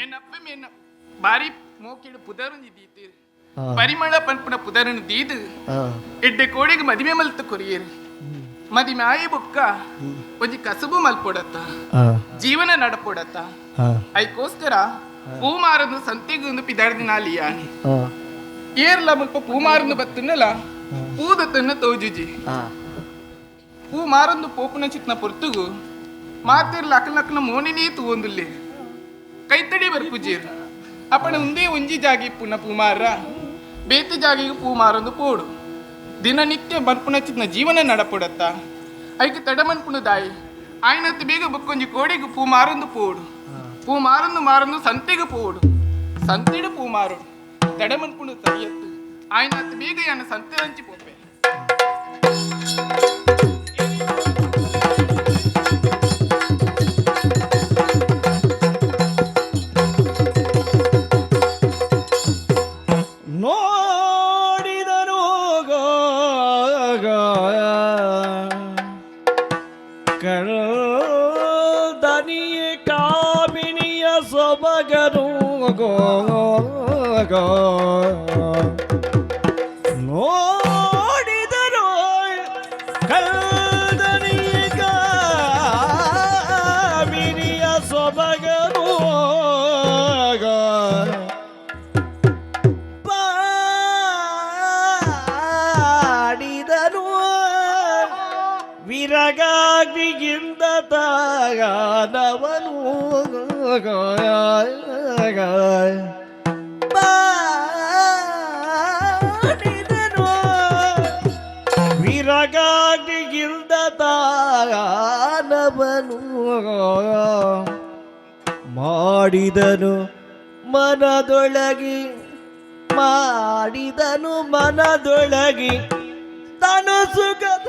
ಎನ್ನಪ್ಪ ಮೇನ ಬಾರಿ ಮೋಕಿಡು ಪುದರುಂಜಿ ದೀತೇರು. ಪರಿಮಳ ಪನ್ಪುನ ಪುದರನು ದೀದು ಎಡ್ಡೆ ಕೋಡೆಗೆ ಮದಿಮೆ ಮಲ್ತು ಕೊರಿಯೇರು. ಮದಿಮೆ ಆಯಿ ಬುಕ್ಕ ಒಂಜಿ ಕಸುಬು ಮಲ್ಪೊಡತ್ತ, ಜೀವನ ನಡಪೊಡತ್ತ. ಐಕೋಸ್ಕರ ಪೂ ಮಾರದು ಸಂತೆಗೊಂದು ಪಿದಾಡ್ದಿನ ಯಾನಿ ಏರ್ಲ ಮುಲ್ಪ ಪೂ ಮಾರಂದು ಬತ್ತುನ್ನಲ ಪೂದ ತನ್ನ ತೋಜುಜಿ. ಪೂ ಮಾರಂದು ಪೋಪುನ ಚಿತ್ನ ಪೊರ್ತುಗು ಮಾತಿರ್ಲ ಅಕಲ್ನಕ್ಕನ ಮೋನಿನೇ ತೂವೊಂದುಲ್ಲೆ, ಕೈತಡಿ ಬರ್ಪುಜೀರ್. ಅಪ್ಪಣ ಉಂದೇ ಒಂಜಿ ಜಾಗಿ ಪುನ ಪೂ ಮಾರ ಬೇತೆ ಜಾಗಿಗೆ ಪೂ ಮಾರೊಂದು ಪೋಡು ದಿನನಿತ್ಯ ಬರ್ಪುನ ಚಿತ್ನ ಜೀವನ ನಡಪೊಡತ್ತ. ಐಕ್ ತಡಮನ್ಪುಣ ದಾಯಿ ಆಯ್ನತ್ತು ಬೇಗ ಬುಕ್ಕೊಂಜಿ ಕೋಡೆಗೆ ಪೂ ಮಾರೊಂದು ಪೋಡು, ಪೂ ಮಾರೊಂದು ಮಾರೊಂದು ಸಂತೆಗೆ ಪೋಡು, ಸಂತೆಡು ಪೂ ಮಾರು ತಡಮನ್ಪುಣ ಸರಿಯತ್ತು. ಆಯ್ನತ್ತು ಬೇಗ ಯಾನ ಸಂತೆ ಹಂಚಿ ಪೋಪೆ. ನೋಡಿದರು ಕಳ್ದನಿಯ ಕಾಮಿನಿಯ ಸೊಬಗನು, ನೋಡಿದರು ಕಲ್ದನಿಯ ಕಾಮಿನಿಯ ಸೊಬಗನು, ಪಾಡಿದನು ವಿರಗಾಗ್ನಿಗಿಂದ ತಾಗನವನು, ಪಾಡಿದನು ವಿರಗಾಗ್ನಿಗಿಂದ ತಾಗನವನು, ಮಾಡಿದನು ಮನದೊಳಗಿ, ಮಾಡಿದನು ಮನದೊಳಗಿ ತನು ಸುಖದ,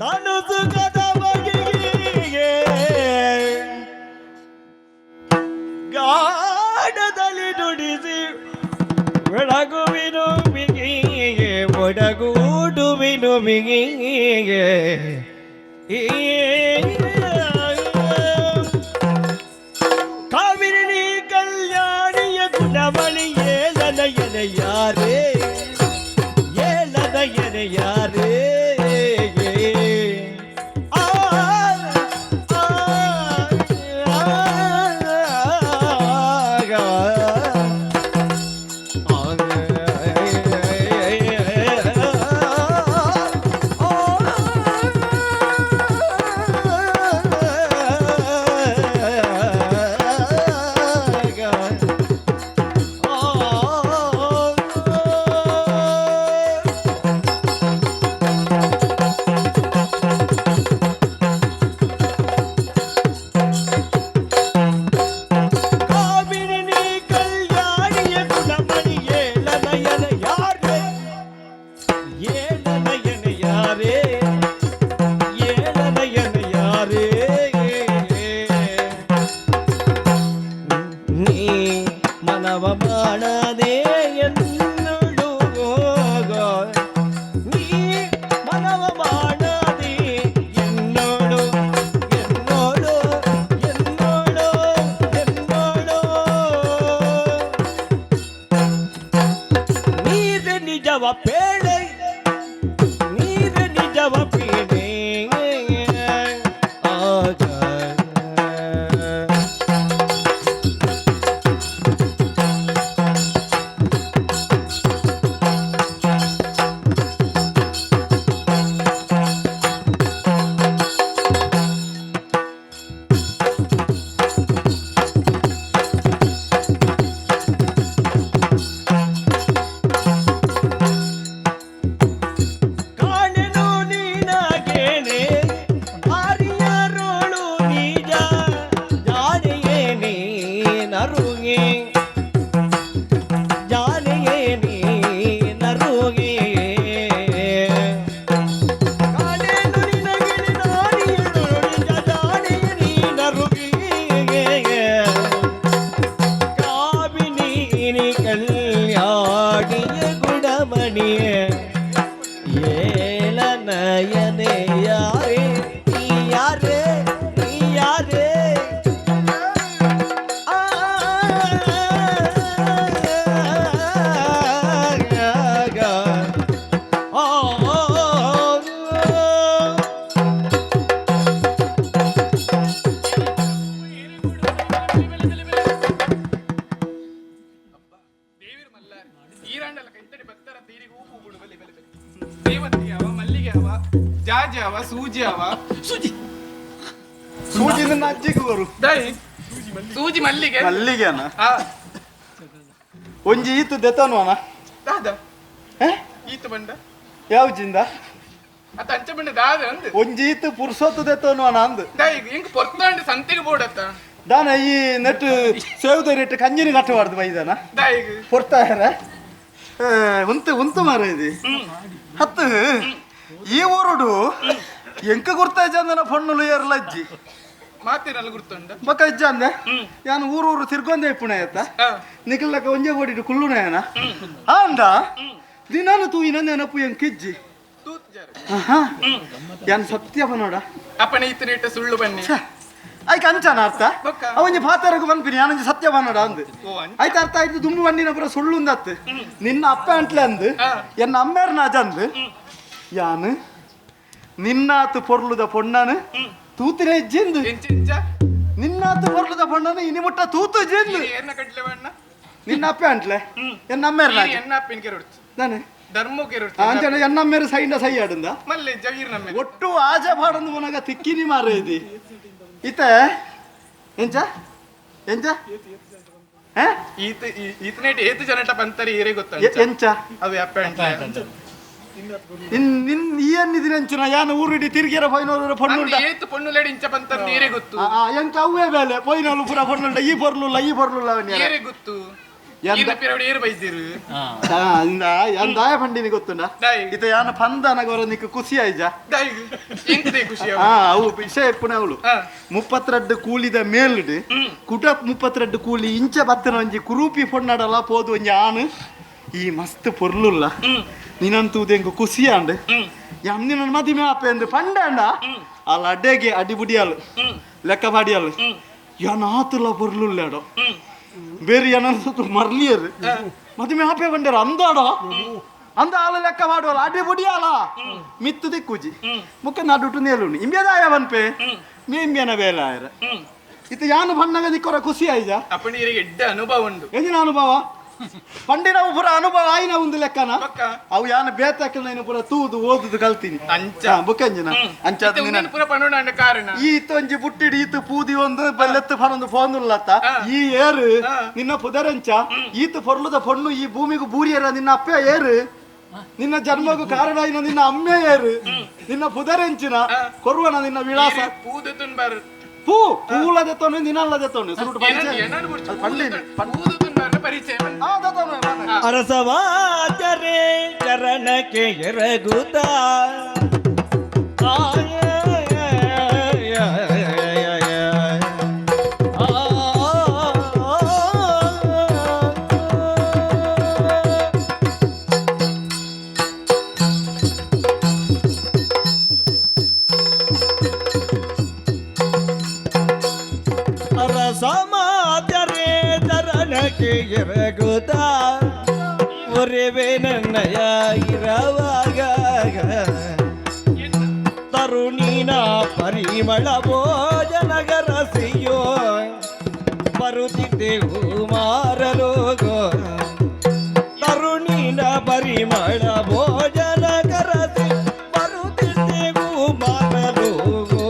ತನು ಸುಖದ ಬಗೆಗೆ ಗಾಢದಲ್ಲಿ ನುಡಿಸಿ ಒಡಗುವಿನು ಬಿಗಿಗೆ, ಒಡಗೂಡುವಿನು ಬಿಗಿಗೆ. ಕಾವಿರಿ ಕಲ್ಯಾಣಿಯ ಗುಣಮಣಿ ಏಲನ ಎನೆಯಾರೇ, ಏಲನ ಎನೆಯಾರೇ. ಆ ಆ ಆ. ಮಾಡದೆ ಎನ್ನೋಡು, ನೀ ಮನವ ಮಾಡದೆ ಎನ್ನೋಡು, ಎನ್ನೋಡು, ಎನ್ನೋಡು, ಎನ್ನೋಡು. ನೀರೆ ನಿಜವ ಪೇಳೆ, ನೀರೆ ನಿಜವ ಪೀಡೆ. ಆಗ ಕಾಣೆನು ನೀನಾಗೇನೆ ಆರ್ಯರೋಳು ನಿಜ ಜಾನೆಯೇ ನೀನರುಗೆ, ಜಾನೆಯೇ ನೀನರುಗೆ. ಕಾಣೆನು ನಿನಗೆ ನಾನಿಯಳು ನಿಜ ಜಾನೆಯೇ ನೀನರುಗೆ. ಕಾಮಿನಿ ಕಲ್ಯಾಣಿಯ ಗುಣಮಣಿಯೇ, ಏಳ ನಯನೆ ಯಾರೇ ನೀ, ಯಾರೇ ನೀ, ಯಾರೇ? ಆ ಆ ಆ. ದೇವಿರ್ ಮಲ್ಲಾರ್ ಈರಾಂಡಲ ಕೈತಡಿ ಭಕ್ತರ ತೀರಿಗೆ ಹೂ ಹೂಗಳು. ಬಲೆ ಬಲೆ ಬಲೆ. ಸೇವಂತಿ ಅವ, ಮಲ್ಲಿಗೆ ಅವ, ಜಾಜಿ ಅವ, ಸೂಜಿ ಅವ, ಸೂಜಿ. ಸೂಜಿ ನಿನ್ನ ಅಜ್ಜಿಗೆ ಬರು. ದೈ ಸೂಜಿ ಮಲ್ಲಿಗೆ. ಮಲ್ಲಿಗೆನ? ಆ. ಒಂಜಿ ಈತು ದೆತನುವನ? ದಾದ? ಈತ ಬಂಡ? ಯಾವ್ಜಿಂದ? ಅತ್ತ ಅಂಚ ಬಂಡ ದಾದ ಅಂದ್? ಒಂಜಿ ಈತು ಪುರ್ಸೊತ್ತು ದೆತನುವನ ಅಂದ್. ದೈ ಇಂಕ್ ಪೊರ್ತಾಂಡ ಸಂತಿಗೆ ಬೋಡತ್ತ. ದಾನ ಈ ನೆಟ್ ಸೇವ್ದ ರೇಟ್ ಕಂಜಿನಿ ಕಟ್ಟಬಾರ್ದು ಬೈದಾನ. ದಾಯಿಗ್? ಕೊಡ್ತಾರೆ. ಉಂತು ಉಂತು ಮಾರ ಇದು ಹತ್ತು. ಈ ಊರುಡು ಎಂಕ ಗುರ್ತ ಜಂದನ ಪಣ್ಣುಲು ಏರ್ಲ ಅಜ್ಜಿ. ಮಾತೇನಲ್ಲ ಗುರ್ತುಂಡ? ಬೊಕ ಇಜ್ಜ ಅಂದೆ. ಯಾನ್ ಊರು ಊರು ತಿರ್ಗೊಂದೆ ಇಪ್ಪುಣ ಆಯ್ತ. ನಿಕಲ್ಲಕ ಒಂಜೆ ಓಡಿಡು ಕುಳ್ಳುನಯನ ಆಂಡ ದಿನಾನು ತೂಯಿನ ನೆನಪು ಎಂಕಿಜ್ಜಿ. ತೂತ್ ಜರ. ಆಹಾ. ಯಾನ್ ಸತ್ಯ ಪನೋಡ? ಅಪ್ಪಣೆ ಈತ ರೇಟ ಸುಳ್ಳು ಬನ್ನಿ. ಐಕ್ ಅಂಚನ ಅರ್ಥ. ಬೊಕ್ಕ? ಅವೊಂಜಿ ಪಾತರಗು ಪನ್ಪಿನಿ ಯಾನೊಂಜಿ ಸತ್ಯ ಪನೋಡ ಅಂದ್. ಓ ಅಂಚ. ಆಯ್ತು, ಅರ್ಥ ಆಯ್ತು. ದುಂಬು ಬಂಡಿನ ಪುರ ಸುಳ್ಳುಂದತ್ತು. ನಿನ್ನ ಅಪ್ಪ ಅಂಟ್ಲೆ ಅಂದ್. ಎನ್ನ ಅಮ್ಮೇರ್ನ ಅಜಂದ್. ಯಾನು ನಿನ್ನಾತು ಪೊರ್ಲುದ ಪೊಣ್ಣನು ತೂತಿನ ಇಜ್ಜಿಂದು. ಎಂಚ ಎಂಚ? ನಿನ್ನಾತು ಪೊರ್ಲುದ ಪೊಣ್ಣನು ಇನಿ ಮುಟ್ಟ ತೂತು ಜಿಂದು. ಈ ಏರ್ನ ಕಟ್ಲೆ ಬಣ್ಣ? ನಿನ್ನ ಅಪ್ಪೆ ಅಂಟ್ಲೆ ಎನ್ನ ಅಮ್ಮೇರ್ನ ಈ ಎನ್ನ ಅಪ್ಪಿನ ಕೆರೊಡ್ತು. ನಾನೆ ಧರ್ಮ ಕೆರೊಡ್ತು. ಅಂಚನೆ ಎನ್ನ ಅಮ್ಮೇರು ಸೈಂಡ ಸೈ ಆಡುಂದ. ಮಲ್ಲೆ ಜವೀರ್ ನಮ್ಮ. ಒಟ್ಟು ಆಜ ಬಾಡಂದು ಮನಗ ತಿಕ್ಕಿನಿ ಮಾರ ಇದಿ ಇತ್ತೆ. ಎಂಚ ಎಂಚ? ಹೇ? ಈತ ಈತನೇಟ್ ಏತು ಜನಟ ಬಂತಾರೆ ಏರೇ ಗೊತ್ತ? ಎಂಚ? ಅವೆ ಅಪ್ಪ ಅಂಟ್ಲೆ. ನಿನ್ ನಿನ್ ಈ ಅನ್ನಿದಿನ ಅಂಚಿನ ಯಾನ ಊರಿಡಿ ತಿರ್ಗಿರ ಪೋಯ್ನೋರು ಪೊಣ್ಣುಂಡ. ಏತು ಪೊಣ್ಣುಲೇಡಿ ಇಂಚ ಬಂತಾರೆ ಏರೇ ಗೊತ್ತು? ಎಂಕ ಅವೇ ಬೇಲೆ ಪೋಯ್ನೋಲು ಪುರ ಪೊಣ್ಣುಂಡ, ಈ ಪೊರ್ಲುಲ್ಲ, ಈ ಪೊರ್ಲುಲ್ಲ ಅವನ್ಯಾರ. ಏರೇ ಗೊತ್ತು? ಎಂದ? ಈನ ಪಿರವಡಿ ಏರು ಬೈದಿರು? ಇಂದಾಯ ಪಂಡಿನಿ ಗೊತ್ತುಂಡ? ದಾಯಿ? ಇತ ಯಾನ ಪಂದನಗ ನಿಕ್ ಖುಷಿ ಆಯ್ಜ? ದಾಯಿಗ್ ಎಂಕದೇ ಖುಷಿ? ಆ ಅವು ವಿಷಯ ಇಪ್ಪುನ ಅವಳು. 32 ಕೂಲಿದ ಮೇಲ್ಡ್ ಕುಟ 32 ಕೂಲಿ ಇಂಚ ಬತ್ತನ ಒಂಜಿ ಕುರೂಪಿ ಪೊಣ್ಣಡಲ ಪೋದು ಒಂಜಿ ಆನು ಈ ಮಸ್ತ್ ಪೊರ್ಲುಲ್ಲ ನಿನಂತೂದು ಎಂಕ್ ಖುಷಿ ಆಂಡ್, ಯಮ್ನಿನ ಮದಿಮೆ ಆಪೆ ಅಂದ್ ಪಂಡಂಡ ಅಲ್ಲ ಅಡ್ಡೆಗೆ ಅಡಿ ಬುಡಿಯಾಲು ಲೆಕ್ಕ ಪಾಡಿಯಾಲು ಯಾನಾತುಲ ಪೊರ್ಲುಲ್ಲಾಡೋ ಬೇರೆ ಏನ ಮರ್ಲಿಯರು ಮದಿಮೆ ಆಪೆ ಬಂಡೇರ ಅಂದಾಡೋ ಅಂದ ಆಲ ಲೆಕ್ಕ ಮಾಡುವಲ್ಲ ಅಡಿ ಬುಡಿಯಾಲ ಮಿತ್ತು ದಿಕ್ಕುಜಿ ಮುಕ್ಕ ನಡುಟು ನೇಲುನಿ ಇಂಬೇದಾಯ ಬನ್ಪೆ ಮೇಂಬ್ಯನ ಬೇಲ ಆಯರ. ಇತ್ತ ಯಾನು ಬಣ್ಣಗ ದಿಕ್ಕೊರ ಖುಷಿ ಆಯ್ಜ? ಅಪ್ಪಣ ಈರಿಗೆ ಎಡ್ಡ ಅನುಭವ ಉಂಡು. ಎಂಜಿನ ಅನುಭವ ಪಂಡಿನ ಪುರ ಅನುಭವ ಆಯ್ನ ಒಂದು ಲೆಕ್ಕನ. ಬೊಕ್ಕ? ಅವು ಯಾನು ಬೇತಕ್ಕನ ಪುರ ತೂದು ಓದುದು ಕಲ್ತೀನಿ. ಅಂಚ. ಬುಕ್ಕಂಜಿನ ಅಂಚ. ಇತ್ತೆ ಉಂದೆನ್ ಪೂರ ಪನೋಣ ಅಂಡ ಕಾರಣ? ಈತ ಒಂಜಿ ಬುಟ್ಟಿಡಿ ಈತ ಪೂದಿ ಒಂದು ಬಲ್ಲೆತ್ತು ಪನೊಂದು ಫೋನುಲ್ಲತ್ತ. ಈ ಏರು ನಿನ್ನ ಪುದರಂಚ ಈತ ಪೊರ್ಲುದ ಪೊಣ್ಣು ಈ ಭೂಮಿಗೂ ಬೂರಿಯರ ನಿನ್ನ ಅಪ್ಪ ಏರು, ನಿನ್ನ ಜನ್ಮಗೂ ಕಾರಣ ಇನ್ನು ನಿನ್ನ ಅಮ್ಮೆ ಏರು, ನಿನ್ನ ಪುದರೆಂಚಿನ ಕೊರುವನ ನಿನ್ನ ವಿಳಾಸ? ಪೂದು ತುನ್ಬಾರ್. ಪೂ ಪೂಲದೆ ತೊನು ನಿನ್ನಲ್ಲದೆ ತೊನು ಸುರುಟು ಪರಿಚಯ. ಎನ್ನಡು ಬುಡ್ಚಿ. ಅದು ಪಂಡಿನಿ ಪೂದು ತುನ್ಬಾರ್ನ ಪರಿಚಯ ಬಂತು. ಆ, ದೆತೊನು, ಬನ್ನಿ. ಅರಸವಾಚರೆ ಚರಣಕ್ಕೆ ಎರಗುತ್ತ ಆ. ಎರಗುತ್ತ ಒರೆವೆ ನನ್ನಯ ಇರವಾಗ ತರುಣಿನ ಪರಿಮಳ ಭೋಜನಗರಸಿಯೋ ಬರುತ್ತಿದ್ದೆವು ಮಾರಲೋಗೋ ತರುಣಿನ ಪರಿಮಳ ಭೋಜನ ಕರಸಿ ಬರುತ್ತಿದ್ದೆವು ಮಾರಲೋಗೋ.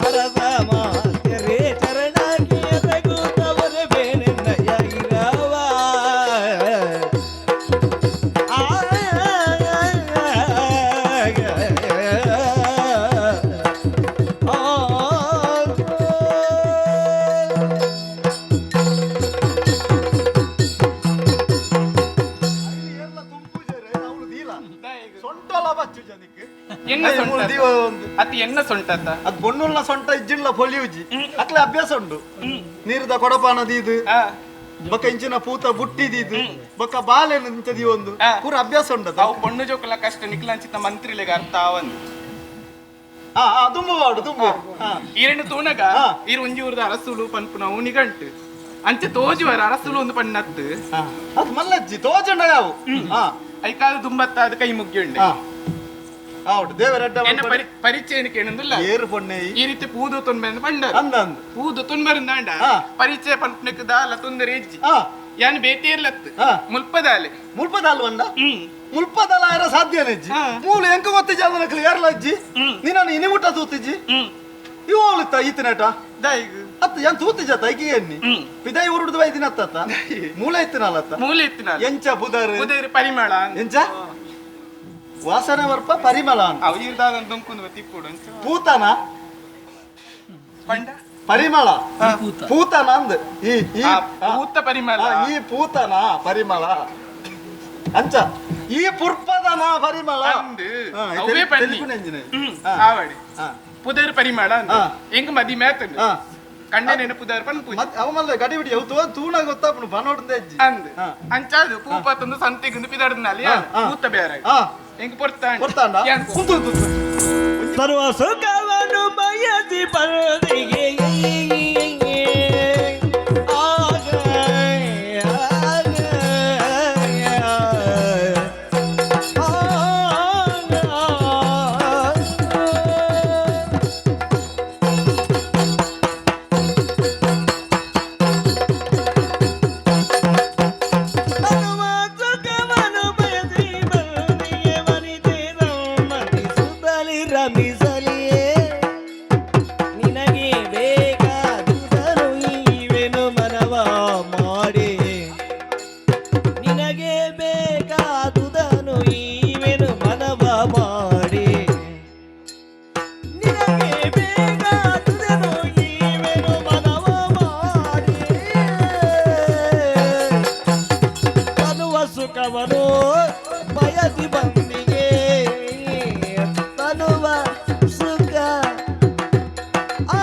ಅರಸ ಮಾತೆರೆ ಚರಣಕ್ಕೆ ಎರಗುತ್ತವರೆ ಬೇನೆನ್ನಯ ಇರವ. ಆ ಸೊಂಟಲ ಬಚ್ಚು ಜನಕ್ಕೆ ಎನ್ನ ಸೊಂಟ ದೀವ ಒಂದು ಅತಿ ಎನ್ನ ಸೊಂಟತ್ತ ಅದು ಬೊಣ್ಣುಲ್ನ ಸೊಂಟ ಇಜ್ಜಿಲ್ಲ ಪೊಲಿಯುಜಿ ಅಕ್ಲೆ ಅಭ್ಯಾಸ ಉಂಡು ನೀರ್ದ ಕೊಡಪಾನ ದೀದು ಬೊಕ್ಕ ಇಂಚಿನ ಪೂತ ಬುಟ್ಟಿದೀದು ಬೊಕ್ಕ ಬಾಲೆ ನಿಂತದಿ ಒಂದು ಪೂರ ಅಭ್ಯಾಸ ಉಂಡದ. ಅವು ಪೊಣ್ಣು ಜೋಕುಲ ಕಷ್ಟ ನಿಕ್ಲಂಚಿತ ಮಂತ್ರಿಲೆಗ ಅರ್ಥ ಆವಂದು. ಆ ಆ, ದುಂಬು ವಾಡು ದುಂಬು ಈರೆಣ್ಣು ತೂನಗ ಈರು ಒಂಜಿ ಊರ್ದ ಅರಸುಲು ಪನ್ಪುನ ನಿಗಂಟು ಅಂಚೆ ತೋಜುವರ ಅರಸುಲು ಒಂದು ಪಣ್ಣತ್ತು. ಅದು ಮಲ್ಲಜ್ಜಿ ತೋಜುಂಡ ಯಾವು ಐಕಾದ ದುಂಬತ್ತ ಅದು ಕೈ ಮುಗ್ಗಿಯುಂಡೆ. ಹೌದು ದೇವರ ಅಡ್ಡ ಎನ್ನ ಪರಿಚಯ ಕೇಳುದಿಲ್ಲ. ಏರು ಪೊಣ್ಣೆ ಈ ರೀತಿ ಪೂದು ತೊಂಬೆ ಪಂಡ ಅಂದ ಅಂದ ಪೂದು ತೊಂಬರಿಂದಾಂಡ ಪರಿಚಯ ಪನ್ಪುನಕ್ ದಾಲ ತೊಂದರೆ ಇಜ್ಜಿ ಯಾನ್ ಬೇತೇರ್ಲತ್ತು ಮುಲ್ಪದಾಲೆ. ಮುಲ್ಪದಾಲ್ వంಡ ಮುಲ್ಪದಾಲ ಆಯರ ಸಾಧ್ಯನೇ ಅಜ್ಜಿ ಮೂಲು ಎಂಕ ಗೊತ್ತಿಜ್ಜಿ ಅದನ್ನ ಏರ್ಲ ಅಜ್ಜಿ ನೀನು ಇನಿ ಮುಟ್ಟ ತೂತಿಜ್ಜಿ ಇವು ಈತನೇಟ ಅತ್ತ ಏನ್ ತೂತಿಜತ್ತ ಐಕಿ ಎನ್ನಿ ಪಿದಾಯಿ ಉರುಡ್ದು ಬೈದಿನ ಅತ್ತ ಮೂಲ ಇತ್ತಿನಲ್ಲತ್ತ ಮೂಲ ಇತ್ತಿನ ಎಂಚ ಬುದರ್ ಬುದರ್ ಪರಿಮಳ ಎಂಚ ವಾಸನೆ ವರ್ಪ ಪರಿಮಳ ಅಂತ ಅವು ಇರ್ದಾದ ದುಂಕುಂದು ತಿಪ್ಪುಡು ಪೂತನ ಪಂಡ ಪರಿಮಳ ಪೂತನ ಅಂದ್ ಈ ಈ ಪೂತ ಪರಿಮಳ ಈ ಪೂತನ ಪರಿಮಳ ಅಂಚ ಈ ಪುರ್ಪದನ ಪರಿಮಳ ಅವೇ ಪನ್ನಿ ಆವಡಿ ಪುದರ್ ಪರಿಮಳ ಎಂಗ್ ಮದಿ ಮೇತಂದು ಕಂಡ ನೆನಪುದಾರ್ ಪನ್ ಪೂಜೆ ಅವ ಮಲ್ಲ ಗಡಿ ಬಿಡಿ ಅವು ತೂಣ ಗೊತ್ತಾಪುನು ಬನೋಡ್ದ ಅಜ್ಜಿ ಅಂದ್ ಅಂಚಾದು ಪೂಪ ತಂದು ಸಂತೆಗುಂದು ಪಿದಾಡ್ದನಾಲಿ ಪೂತ ಬೇರೆ ಎಂಗ್ ಪೊರ್ತಾಂಡ ಪೊರ್ತಾಂಡ ಕುಂತು ಕುಂತು ಸರ್ವ ಸುಖವನ್ನು ಬಯಸಿ ಬಂದಿಗೆ ರಮಿಸಲಿಯೇ ನಿನಗೆ ಬೇಕಾದುದನು ಈವೆನು ಮನವ ಮಾಡಿ ನಿನಗೆ ಬೇಕಾದುದನು ಈವೆನು ಮನವ ಮಾಡಿ ನಿನಗೆ ಬೇಕಾದುದನು ಈವೆನು ಮನವ ಮಾಡಿ ತನುವ ಸುಖವನು ಬಯಸಿ ಬಂದಿಗೆ ತನುವ ಸುಖ ಆ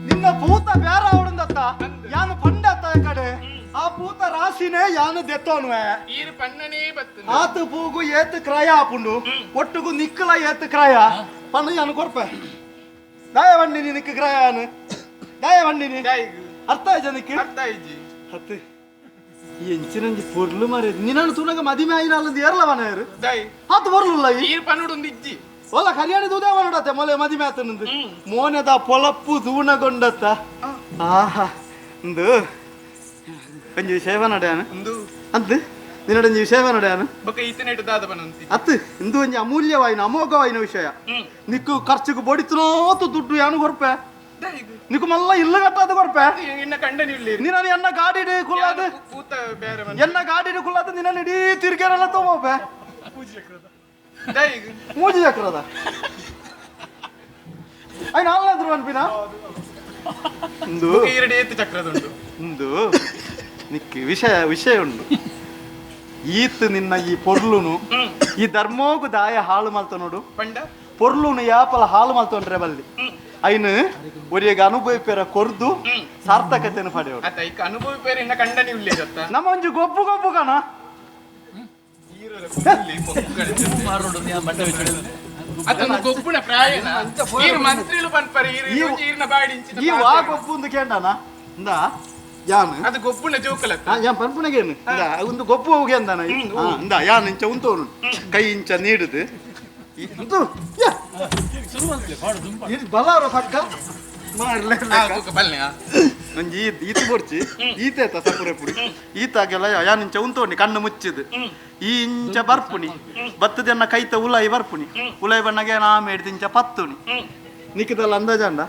ನಿನ್ನ ಪೂತ ಬೇರೆ ಅವಡಂದತ್ತ ಯಾನು ಪಂಡತ್ತ ಕಡೆ ಆ ಪೂತ ರಾಶಿನೇ ಯಾನು ದೆತ್ತೋನುವೆ ಆತು ಪೂಗು ಏತು ಕ್ರಯ ಆಪುಂಡು ಒಟ್ಟುಗು ನಿಕ್ಕಲ ಏತು ಕ್ರಯ ಪಣ್ಣು ಯಾನು ಕೊರ್ಪೆ ದಾಯ ವಂಡಿನಿ ನಿಕ್ಕ ಕ್ರಯಾನು ದಾಯ ವಂಡಿನಿ ಅರ್ಥ ಆಯ್ಜ ನಿಕ್ಕ ಅರ್ಥ ಆಯ್ಜಿ ಹತ್ತು ಎಂಚಿನಂಜಿ ಪೊರ್ಲು ಮರೆ ನಿನ್ನನ್ನು ತೂನಗ ಮದಿಮೆ ಆಯಿನ ಅಲ್ಲಂದು ಏರ್ಲ ಮನೆಯರು ಆತು ಬರ್ಲುಲ್ಲ ಈ ಪನ್ನುಡು ಇಜ್ಜಿ ಒಲ್ಲ ಕರಿಯಾಣಿ ದೂದ ಮಾಡತ್ತೆ ಮೊಲೆ ಮದಿಮೆ ಆತನಂದು ಮೋನೆದ ಪೊಲಪ್ಪು ತೂನಗೊಂಡತ್ತ ಆಹಾ ಇಂದು ಒಂಜಿ ವಿಷಯ ನಡ್ಯಾನು ಅಂದ್ ನಿನ್ನಡ ಒಂಜಿ ವಿಷಯ ನಡ್ಯಾನು ಬೊಕ ಈತನೇಟು ದಾದ ಬನಂತಿ ಅತ್ತು ಇಂದು ಒಂಜಿ ಅಮೂಲ್ಯವಾಯಿನ ಅಮೋಘವಾಯಿನ ವಿಷಯ ನಿಕ್ಕು ಖರ್ಚಿಗೆ ಬಡಿತನೋತು ದುಡ್ಡು ಯಾನು ಕೊರ್ಪೆ ನಿಕ್ಕು ಮಲ್ಲ ಇಲ್ಲು ಕಟ್ಟಾದ ಕೊರ್ಪೆ ಎನ್ನ ಕಂಡನಿ ಇಲ್ಲಿ ನಿನ್ನ ಎನ್ನ ಗಾಡಿ ಕುಲ್ಲಾದ ಪೂತ ಬೇರೆ ಎನ್ನ ಗಾಡಿ ಕುಲ್ಲಾದ ನಿನ್ನ ಇಡೀ ತಿರ್ಗೇರೆಲ್ಲ ತಗೋಪೆ ಮೂಜಿ ಚಕ್ರದ ಅಯ್ಯ ನಾಲ್ನಾದ್ರು ಅನ್ಪಿನ ಇಂದು ಎರಡು ಏತು ಚಕ್ರದುಂಡು ಇಂದು ನಿಕ್ಕು ವಿಷಯ ವಿಷಯ ಉಂಡು ಈತ್ ನಿನ್ನ ಈ ಪೊರ್ಲುನು ಈ ಧರ್ಮೋಗು ದಾಯ ಹಾಳು ಮಲ್ತ ನೋಡು ಪಂಡ ಪೊರ್ಲುನು ಯಾಪಲ ಹಾಳು ಮಲ್ತೊಂಡ್ರೆ ಬಲ್ಲಿ ಐನು ಒರಿಯಗ ಅನುಭವ ಪೇರ ಕೊರ್ದು ಸಾರ್ಥಕತೆಯನ್ನು ಪಡೆಯೋರು. ಅತ್ತ ಇಕ್ಕ ಅನುಭವ ಪೇರ ಇನ್ನ ಕಂಡನಿ ಉಲ್ಲೆ ಜೊತ್ತ. ನಮ್ಮ ಒಂಜಿ ಗೊಬ್ಬು ಗೊಬ್ಬು ಕಣ. ಅದೊಂದು ಗೊಬ್ಬುನ ಪ್ರಾಯನ ಈರು ಮಂತ್ರಿಲು ಪನ್ಪರೆ ಈರು ಈರ್ನ ಬಾಡಿ ಇಂಚಿನ ಈ ವಾ ಗೊಬ್ಬು ಒಂದು ಕೇಂಡನ ಇಂದ ಯಾನ್ ಅದು ಗೊಬ್ಬುನ ಜೋಕಲತ್ತ. ಯಾನ್ ಪನ್ಪುನಗೇನು ಇಂದ ಒಂದು ಗೊಬ್ಬು ಹೋಗಿ ಅಂದಾನ ಇಂದ ಯಾನ್ ಇಂಚ ಉಂತೋನು ಕೈ ಇಂಚ ನೀಡುದು ಇಂದು ಇದು ಬಲಾರ ಪಕ್ಕ ಮಾಡ್ಲೆ ನಂಜಿ ಈತ ಬೊಡ್ಚಿ ಈತ ಆಯ್ತಾ ಸಪುರೆ ಪುಡಿ ಈತಾಗೆಲ್ಲ ಯಾನ್ ಇಂಚ ಉಂತೋನಿ ಕಣ್ಣು ಮುಚ್ಚಿದು ಈ ಇಂಚ ಬರ್ಪುನಿ ಬತ್ತದನ್ನ ಕೈತ ಉಲಾಯಿ ಬರ್ಪುನಿ ಉಲಾಯಿ ಬಣ್ಣಗೆ ನಾ ಮೇಡ್ದು ಇಂಚ ಪತ್ತುನಿ ನಿಕ್ಕದಲ್ಲ ಅಂದಾಜಂಡ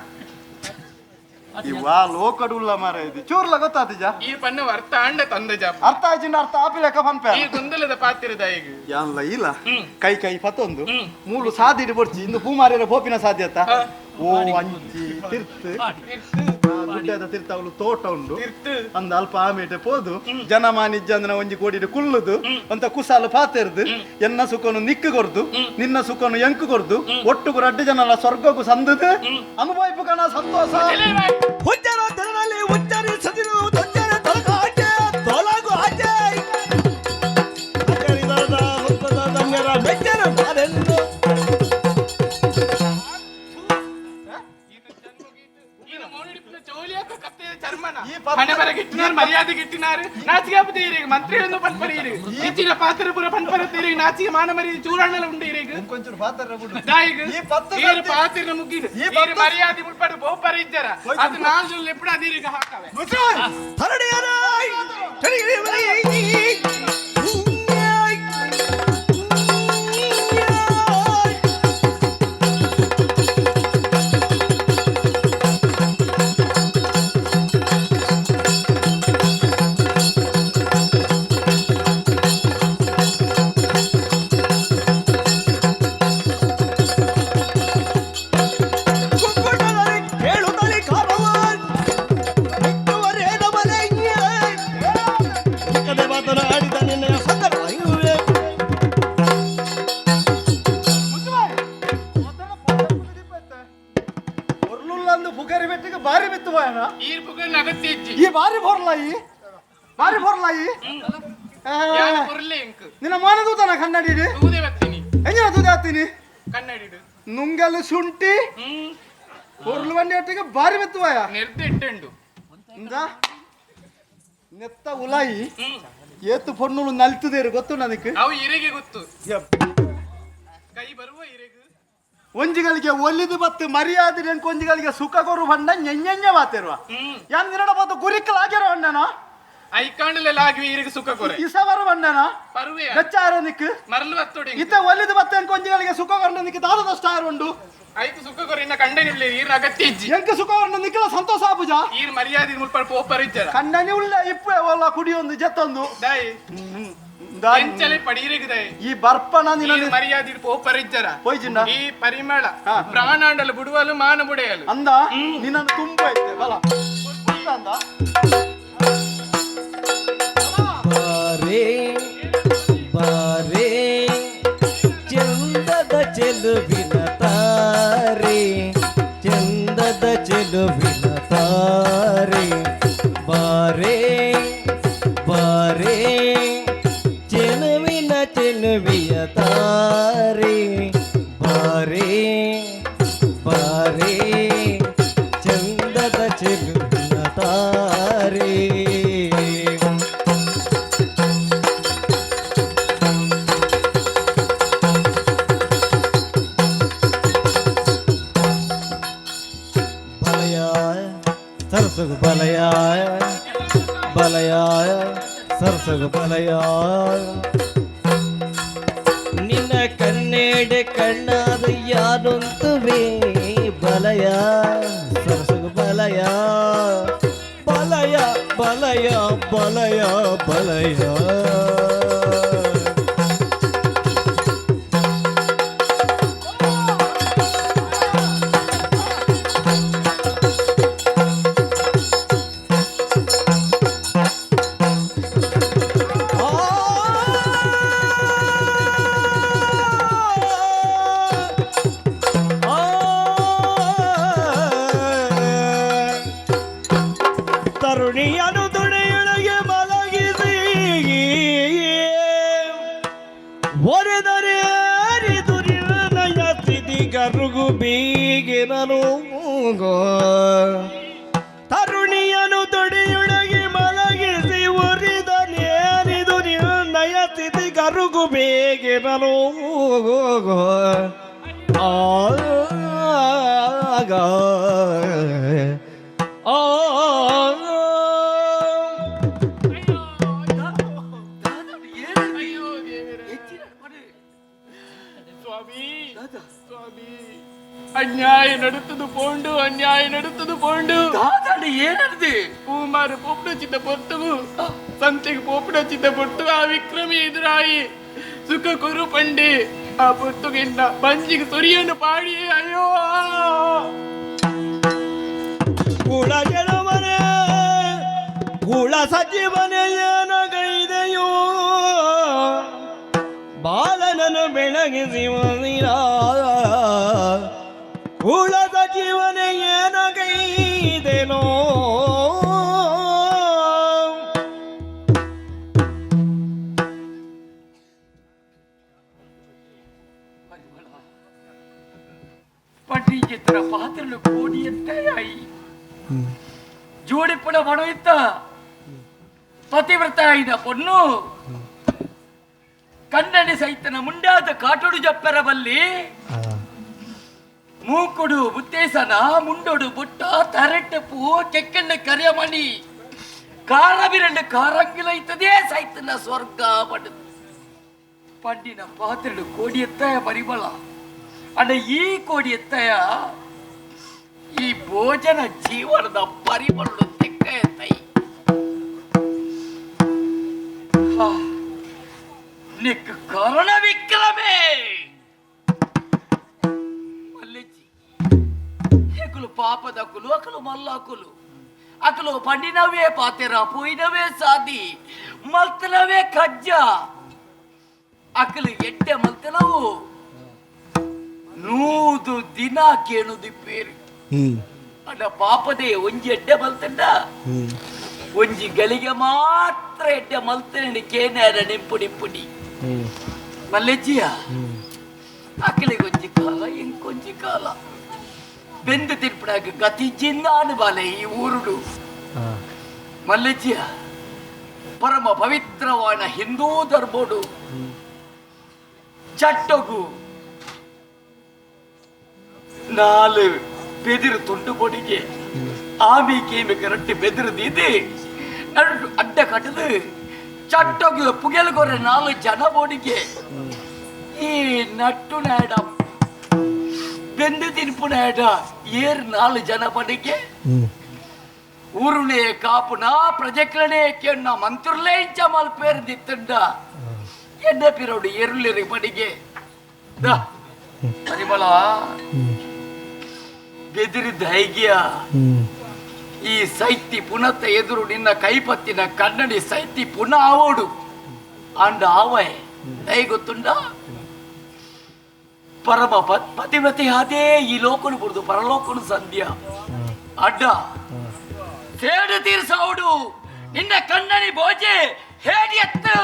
ಇವಾ ಲೋಕಡುಲ್ಲ ಮಾರ ಇದು ಚೂರ್ಲ ಗೊತ್ತಾತಿಜ ಈ ಪನ್ನ ಅರ್ಥ ಅಂಡ ತಂದ ಜಾಪ ಅರ್ಥ ಆಯ್ತಿಂಡ ಅರ್ಥ ಆಪಿಲೆಕ್ಕ ಪನ್ಪೆ ಈ ಗೊಂದಲದ ಪಾತಿರದ ಈಗ ಯಾನ್ಲ ಇಲ್ಲ ಕೈ ಕೈ ಪತ್ತೊಂದು ಮೂಲು ಸಾದಿಡಿ ಬೊಡ್ಚಿ ಇಂದು ಪೂ ಮಾರಿರ ಪೋಪಿನ ಸಾಧ್ಯತ ಓ ಅಂಚಿ ತಿರ್ತು ಗುಡ್ಡದ ತಿರ್ತ ಅವಳು ತೋಟ ಉಂಡು ಅಂದ ಅಲ್ಪ ಆಮೇಟೆ ಪೋದು ಜನಮಾನಿಜ್ಜಂದನ ಒಂಜಿ ಕೋಡಿಡು ಕುಲ್ಲುದು ಅಂತ ಕುಸಾಲು ಪಾತೆರ್ದು ಎನ್ನ ಸುಖನು ನಿಕ್ಕು ಕೊರ್ದು ನಿನ್ನ ಸುಖನು ಎಂಕು ಕೊರ್ದು ಒಟ್ಟುಗು ರಡ್ಡು ಜನಲ ಸ್ವರ್ಗಕ್ಕೂ ಸಂದದು ಅನುಭವಿಪು ಕಣ ಸಂತೋಷ. ಹುಚ್ಚರ ತೆರನಲ್ಲಿ ಉಚ್ಚರಿಸದಿರು ತೊಚ್ಚರ ತೊಲಗಾಟೆ ತೊಲಗು ಆಚೆ ಅಕರಿದರದ ಹುತ್ತದ ಧನ್ಯರ ಮೆಚ್ಚರ ಮಾರೆಂದು. ಹಣೆ ಮರ್ಯಾದೆ ಗಿಟ್ಟಿನಾರು ನಾಚಿಗೆ ಆಪುದೆ ಮಂತ್ರಿಗಳನ್ನು ಪನ್ಪರೀರು ಹೆಚ್ಚಿನ ಪಾತ್ರ ಪೂರ ಪನ್ಪರ ತೀರಿ ನಾಚಿಗೆ ಮಾನ ಮರ್ಯಾದೆ ಚೂರಾಣಲ ಉಂಡು ಇರೇಗ కొంచెం ಪಾತ್ರ ಬಿಡು. ದಾಯಿಗ್ ಈ ಪತ್ತು ಈರು ಪಾತಿರ್ನ ಮುಗಿದು ಈ ಈರು ಪತ್ತು ಮರ್ಯಾದೆ ಮುಲ್ಪಡು ಬೋಪರ ಇದ್ದಾರ ಅದು ನಾಲ್ಕು ಎಪ್ಪಡ ಅದೀರಿಗೆ ಹಾಕವೆ ತರಡಿಯರಾಯ್ ಕೇಳುತ್ತಲೇ ಕಾರವಾನ್ ಕದೆ ಮಾತನಾಡಿದ ನಿನ್ನಯ ಸಂದರ್ಭ ಒರ್ಲುಲ್ಲಂದು ಪುಗರಿ ಬೆಟ್ಟಿಗೆ ಬಾರಿ ಬಿತ್ತು ಬಾಯನ ಈರ್ ಪುಗರ್ನ ಅಗತ್ಯ ಇಜ್ಜಿ ಈ ಬಾರಿ ಬೊರ್ಲಾಯಿ ಬಾರಿ ಬೊರ್ಲಾಯಿ ಯಾನ್ ಪೊರ್ಲೆ ಎಂಕ್ ನಿನ್ನ ಮಾನದೂತನ ಕನ್ನಡಿ ತೂದೆ ಬತ್ತೀನಿ ಎಂಜನ ದೂದ ಹಾಕ್ತೀನಿ ಕನ್ನಡಿಡು ನುಂಗಲು ಶುಂಠಿ ಒರ್ಲು ಬಂಡಿ ಒಟ್ಟಿಗೆ ಬಾರಿ ಬಿತ್ತು ಬಾಯ ನೆರ್ದು ಇಟ್ಟುಂಡು ಇಂದ ನೆತ್ತ ಉಲಾಯಿ ಏತು ಪೊಣ್ಣುಲು ನಲ್ತದೇರು ಗೊತ್ತು ನನಗೆ ಅವು ಇರೆಗೆ ಗೊತ್ತು ಕೈ ಬರುವ ಇರೆಗು ಒಂಜಿಗಳಿಗೆ ಒಲಿದು ಬತ್ತು ಮರ್ಯಾದೆ ನೆನ್ಕು ಒಂಜಿಗಳಿಗೆ ಸುಖ ಕೊರು ಬಂಡ ನೆಂಜೆಂಜೆ ಮಾತಿರುವ ಯಾನ್ ನಿರಡ ಬತ್ತು ಗುರಿಕಲಾಗಿರೋ ಅಣ್ಣನ ಐಕಾಂಡಲೆಲ್ಲ ಆಗಿವೆ ಇರೆಗೆ ಸುಖ ಕೊರೆ ಇಸವರ ಬಂಡನ ಪರುವೆ ಗಚ್ಚಾರ ನಿಕ್ ಮರಲು ಹತ್ತೋಡಿ ಇತ್ತ ಒಲಿದು ಬತ್ತು ಎಂಕ್ ಒಂಜಿಗಳಿಗೆ ಸುಖ ಕೊರಂಡ ನಿಕ್ ದಾದದಷ್ಟ ಉಂಡು ಐಕು ಸುಖ ಕೊರೆ ಇನ್ನ ಕಂಡನಿಲ್ಲ ಈರ್ನ ಅಗತ್ಯ ಇಜ್ಜಿ ಎಂಕ್ ಸುಖ ಕೊರಂಡ ನಿಕ್ಲ ಸಂತೋಷ ಆಪುಜ ಈರ್ ಮರ್ಯಾದೆ ಮುಲ್ಪಡು ಪೋಪರ್ ಇದ್ದಾರ ಕಣ್ಣನಿ ಉಳ್ಳ ಇಪ್ಪೆ ಒಲ್ಲ ಕುಡಿಯೊಂದು ಜತ್ತೊಂದು ದಾಯಿ ಎಂಚಲೆ ಪಡೀರೆಗೆ ದಾಯಿ ಈ ಬರ್ಪಣ ಈರ್ ನಿನ್ನ ಮರ್ಯಾದೆ ಪೋಪರ್ ಇದ್ದಾರ ಪೋಯ್ಜಿಂಡ ಈ ಪರಿಮಳ ಹಾ. ಪ್ರಾಣಾಂಡಲ ಬುಡುವಲು ಮಾನ ಬುಡೆಯಲು ಅಂದ ನಿನ್ನನ್ನು ತುಂಬ ಐತೆ ಬಲ ಅಂದ ಬಾರೇ ಬಾರೇ ಚಂದದ ಚೆಲುವಿನ ತಾರೆ ಚಂದದ ಚೆಲುವಿನ ತಾರೆ ಬಾರೇ ಬಾರೇ ಚೆಲುವಿನ ಚೆಲುವಿಯ ತಾರೆ ಬಾರೇ ಬಾರೇ ಚಂದದ ಚೆಲುವಿನ ತಾರೆ. ಬಲಯ ಸರಸಗು ಬಲಯ ಬಲಯ ಸರಸಗು ಬಲಯ ನಿನ್ನ ಕಣ್ಣೆಡೆ ಕಣ್ಣಾದ ಯಾರೊಂತುವೆ ಬಲಯ ಸರಸಗು ಬಲಯ ಬಲಯ ಬಲಯ ಬಲಯ ಬಲಯ. ಆ ಆ ತರುಣಿಯನು ತುಡಿಯೊಳಗೆ ಮಲಗಿಸಿ ಒರೆದರೆ ದುರಿನಯ ಸ್ಥಿತಿ ಕರುಗು ಬೀಗಿನನು. ತರುಣಿಯನು ತುಡಿಯೊಳಗೆ ಮಲಗಿಸಿ ಉರಿದನೇರಿದು ನಿರ್ಣಯ ಸ್ಥಿತಿ ಕರುಗು ಬೇಗಿನನು. ಆಗ ಆ ಅಯ್ಯೋ ದೇವರೇ. ಸ್ವಾಮಿ, ಸ್ವಾಮಿ, ಅನ್ಯಾಯ ನಡುತ್ತದು ಪೋಂಡು, ಅನ್ಯಾಯ ನಡುತ್ತದು ಪೋಂಡು. ದಾದಾಂಡ ಏನಂದು? ಪೂಮಾರು ಪೋಪುಡ ಚಿತ್ತ ಪೊರ್ತುಗು, ಸಂತೆಗೆ ಪೋಪುಡ ಚಿತ್ತ ಪೊರ್ತು ಆ ವಿಕ್ರಮಿ ಎದುರಾಯಿ ಸುಖ ಕುರು ಪಂಡೆ. ಆ ಪೊರ್ತುಗಿಂದ ಬಂಜಿಗೆ ಸೊರಿಯನ್ನು ಪಾಡಿ. ಅಯ್ಯೋ. ಕುಳ ಜನವನೇ, ಕುಳ ಸಜೀವನೇ ಏನಗೈದೆಯೋ, ಬಾಲನನು ಬೆಳಗಿಸಿ ಒಂದಿನ. ಕುಳ ಸಜೀವನೇ ಏನಗೈದೆನೋ. ಪಟ್ಟಿಗೆ ಪಾತ್ರಲು ಕೋಡಿ ಎತ್ತಾಯಿ ಜೋಡಿಪುಡ ಬಡವಿತ್ತ ಪತಿವ್ರತ ಇದ ಪೊಣ್ಣು ಕನ್ನಡಿ ಸೈತನ ಮುಂಡಾದ ಕಾಟುಡು ಜಪ್ಪರ ಬಲ್ಲಿ. ಮೂಕುಡು ಬುತ್ತೇಸನ, ಮುಂಡೋಡು ಬುಟ್ಟ, ತರಟ್ಟೆ ಪೂ, ಕೆಕ್ಕೆಳ್ಳ ಕರಿಯಮಣಿ, ಕಾರಬಿರண்டு ಕಾರಂಗಿಲೈತದೇ ಸೈತನ ಸ್ವರ್ಗ ಪಡುದು ಪಂಡಿನ ಪಾತ್ರೆಡು ಕೋಡಿ ಎತ್ತಾಯ ಪರಿಮಳ. ಅಣ್ಣ, ಈ ಕೋಡಿ ಎತ್ತಾಯ ಈ ಭೋಜನ ಜೀವನದ ಪರಿಮಳ ತೆಕ್ಕ ಎತ್ತೈ. ನಿಕ್ ಕರುಣ ವಿಕ್ರಮೇ ಮಲ್ಲಿಜಿ. ಎಕುಲು ಪಾಪದಕುಲು, ಅಕಲು ಮಲ್ಲಾಕುಲು. ಅಕಲು పండినవే పాతెర, పోయినవే సాది, మల్తనవే కజ్జ. ಅಕಲು ಎಡ್ಡೆ ಮಲ್ತನವು ನೂದು ದಿನ ಕೇಳುದಿ ಪೇರು. ಅಡ ಪಾಪದೇ ಒಂಜಿ ಎಡ್ಡೆ ಮಲ್ತಂಡ, ಒಂಜಿ ಗಳಿಗೆ ಮಾತ್ರ ಎಡ್ಡೆ ಮಲ್ತನೆ ಕೇನಾರ ನಿಂಪು ನಿಂಪುಡಿ. ಮಲ್ಲೆಜ್ಜಿಯ, ಅಕಲಿಗೆ ಒಂಜಿ ಕಾಲ, ಇಂಕೊಂಜಿ ಕಾಲ ಬೆಂದು ತಿರ್ಪಡಾಗ ಗತಿ ಜಿಂದಾನು ಬಾಲೆ ಈ ಊರುಡು. ಮಲ್ಲೆಜ್ಜಿಯ, ಪರಮ ಪವಿತ್ರವಾದ ಹಿಂದೂ ಧರ್ಮೋಡು ಚಟ್ಟಗು ನಾಲು ಬೆದಿರು ತುಂಡು பொடிಗೆ ಆಮಿ ಕೇಮಿ ಕರಟ್ಟಿ ಬೆದಿರು ದೀದಿ ನಡು ಅಡ್ಡ ಕಟ್ಟದು ಚಟ್ಟೋಗಿ ಪುಗೆಲ್ ಕೊರೆ ನಾಲು ಜನ ಬೋಡಿಗೆ. ಈ ನಟ್ಟು ನಾಡ ಬೆಂದು ತಿನ್ಪು ನಾಡ ಏರ್ ನಾಲು ಜನ ಬಡಿಗೆ. ಊರುನೇ ಕಾಪುನ ಪ್ರಜೆಕ್ಲನೇ ಕೆಣ್ಣ ಮಂತ್ರುಲೇ ಇಂಚ ಮಲ್ಪೇರು ದಿತ್ತಂಡ ಎಡ್ಡೆ ಪಿರೋಡು ಎರುಳಿರಿ ಬಡಿಗೆ. ದಾ ಪರಿಮಳ, ಬೆದಿರಿದ್ದ ಹೈಗಿಯ ಈ ಸೈತಿ ಪುನತ್ತ ಎದುರು ನಿನ್ನ ಕೈಪತ್ತಿನ ಕನ್ನಡಿ ಸೈತಿ ಪುನಃ ಆವೋಡು. ಅಂಡ ಆವಯ್ ದೈ ಗೊತ್ತುಂಡ, ಪರಮ ಪತಿವ್ರತೆ ಅದೇ ಈ ಲೋಕನು ಬುಡ್ದು ಪರಲೋಕನು ಸಂಧ್ಯಾ. ಅಡ್ಡ ಸೇಡು ತೀರ್ಸೌಡು ನಿನ್ನ ಕನ್ನಡಿ ಭೋಜೆ. ಹೇಡಿ ಎತ್ತು,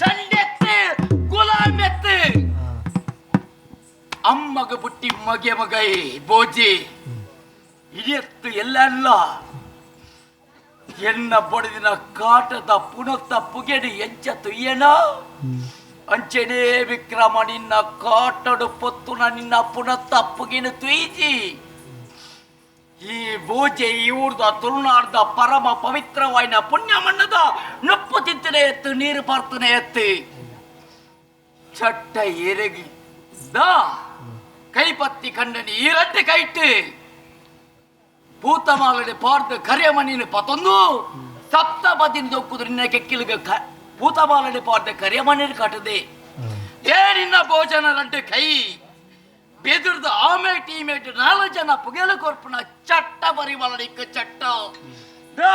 ಸಂಡೆತ್ತು, ಗುಲಾಮ್ ಎತ್ತು, ಅಮ್ಮಗ ಬುಟ್ಟಿ ಮಗೆ ಮಗೈ ಬೋಜಿ ಇಡಿಯತ್ತು ಎಲ್ಲ ಎನ್ನ ಬಡದಿನ ಕಾಟದ ಪುನತ್ತ ಪುಗೆಡಿ ಎಂಚ ತುಯ್ಯನ ಅಂಚೆನೇ ವಿಕ್ರಮ ನಿನ್ನ ಕಾಟಡು ಪೊತ್ತುನ ನಿನ್ನ ಪುನತ್ತ ಪುಗಿನ ತುಯ್ಜಿ. ಈ ಭೋಜೆ ಈ ಊರ್ದ ತುಳುನಾಡ್ದ ಪರಮ ಪವಿತ್ರವಾಯಿನ ಪುಣ್ಯ ಮಣ್ಣದ ನುಪ್ಪು ತಿಂತನೆ ಎತ್ತು, ನೀರು ಪಾರ್ತನೆ ಎತ್ತು. ಚಟ್ಟ ಎರೆಗಿ ದಾ ಕೈಪತ್ತಿ ಕಂಡನಿ ಈ ರಡ್ಡೆ ಕೈಟ್ಟು ಪೂತಮಾಲಡೆ ಪಾರ್ದ ಕರಿಯಮಣಿನ ಪತೊಂದು ಸಪ್ತಪದಿನ ದೊಕ್ಕುದು ನಿನ್ನ ಕೆಕ್ಕಿಲಿಗ ಪೂತಮಾಲಡೆ ಪಾರ್ದ ಕರಿಯಮಣಿನ ಕಟ್ಟದೆ. ಏ ನಿನ್ನ ಭೋಜನ ರಡ್ಡು ಕೈ ಬೆದುರ್ದ ಆಮೇಟ್ ಈಮೇಟ್ ನಾಲ್ಕು ಜನ ಪುಗೆಲು ಕೊರ್ಪುನ ಚಟ್ಟ ಪರಿಮಳನಿಕ್ಕ ಚಟ್ಟ. ದಾ.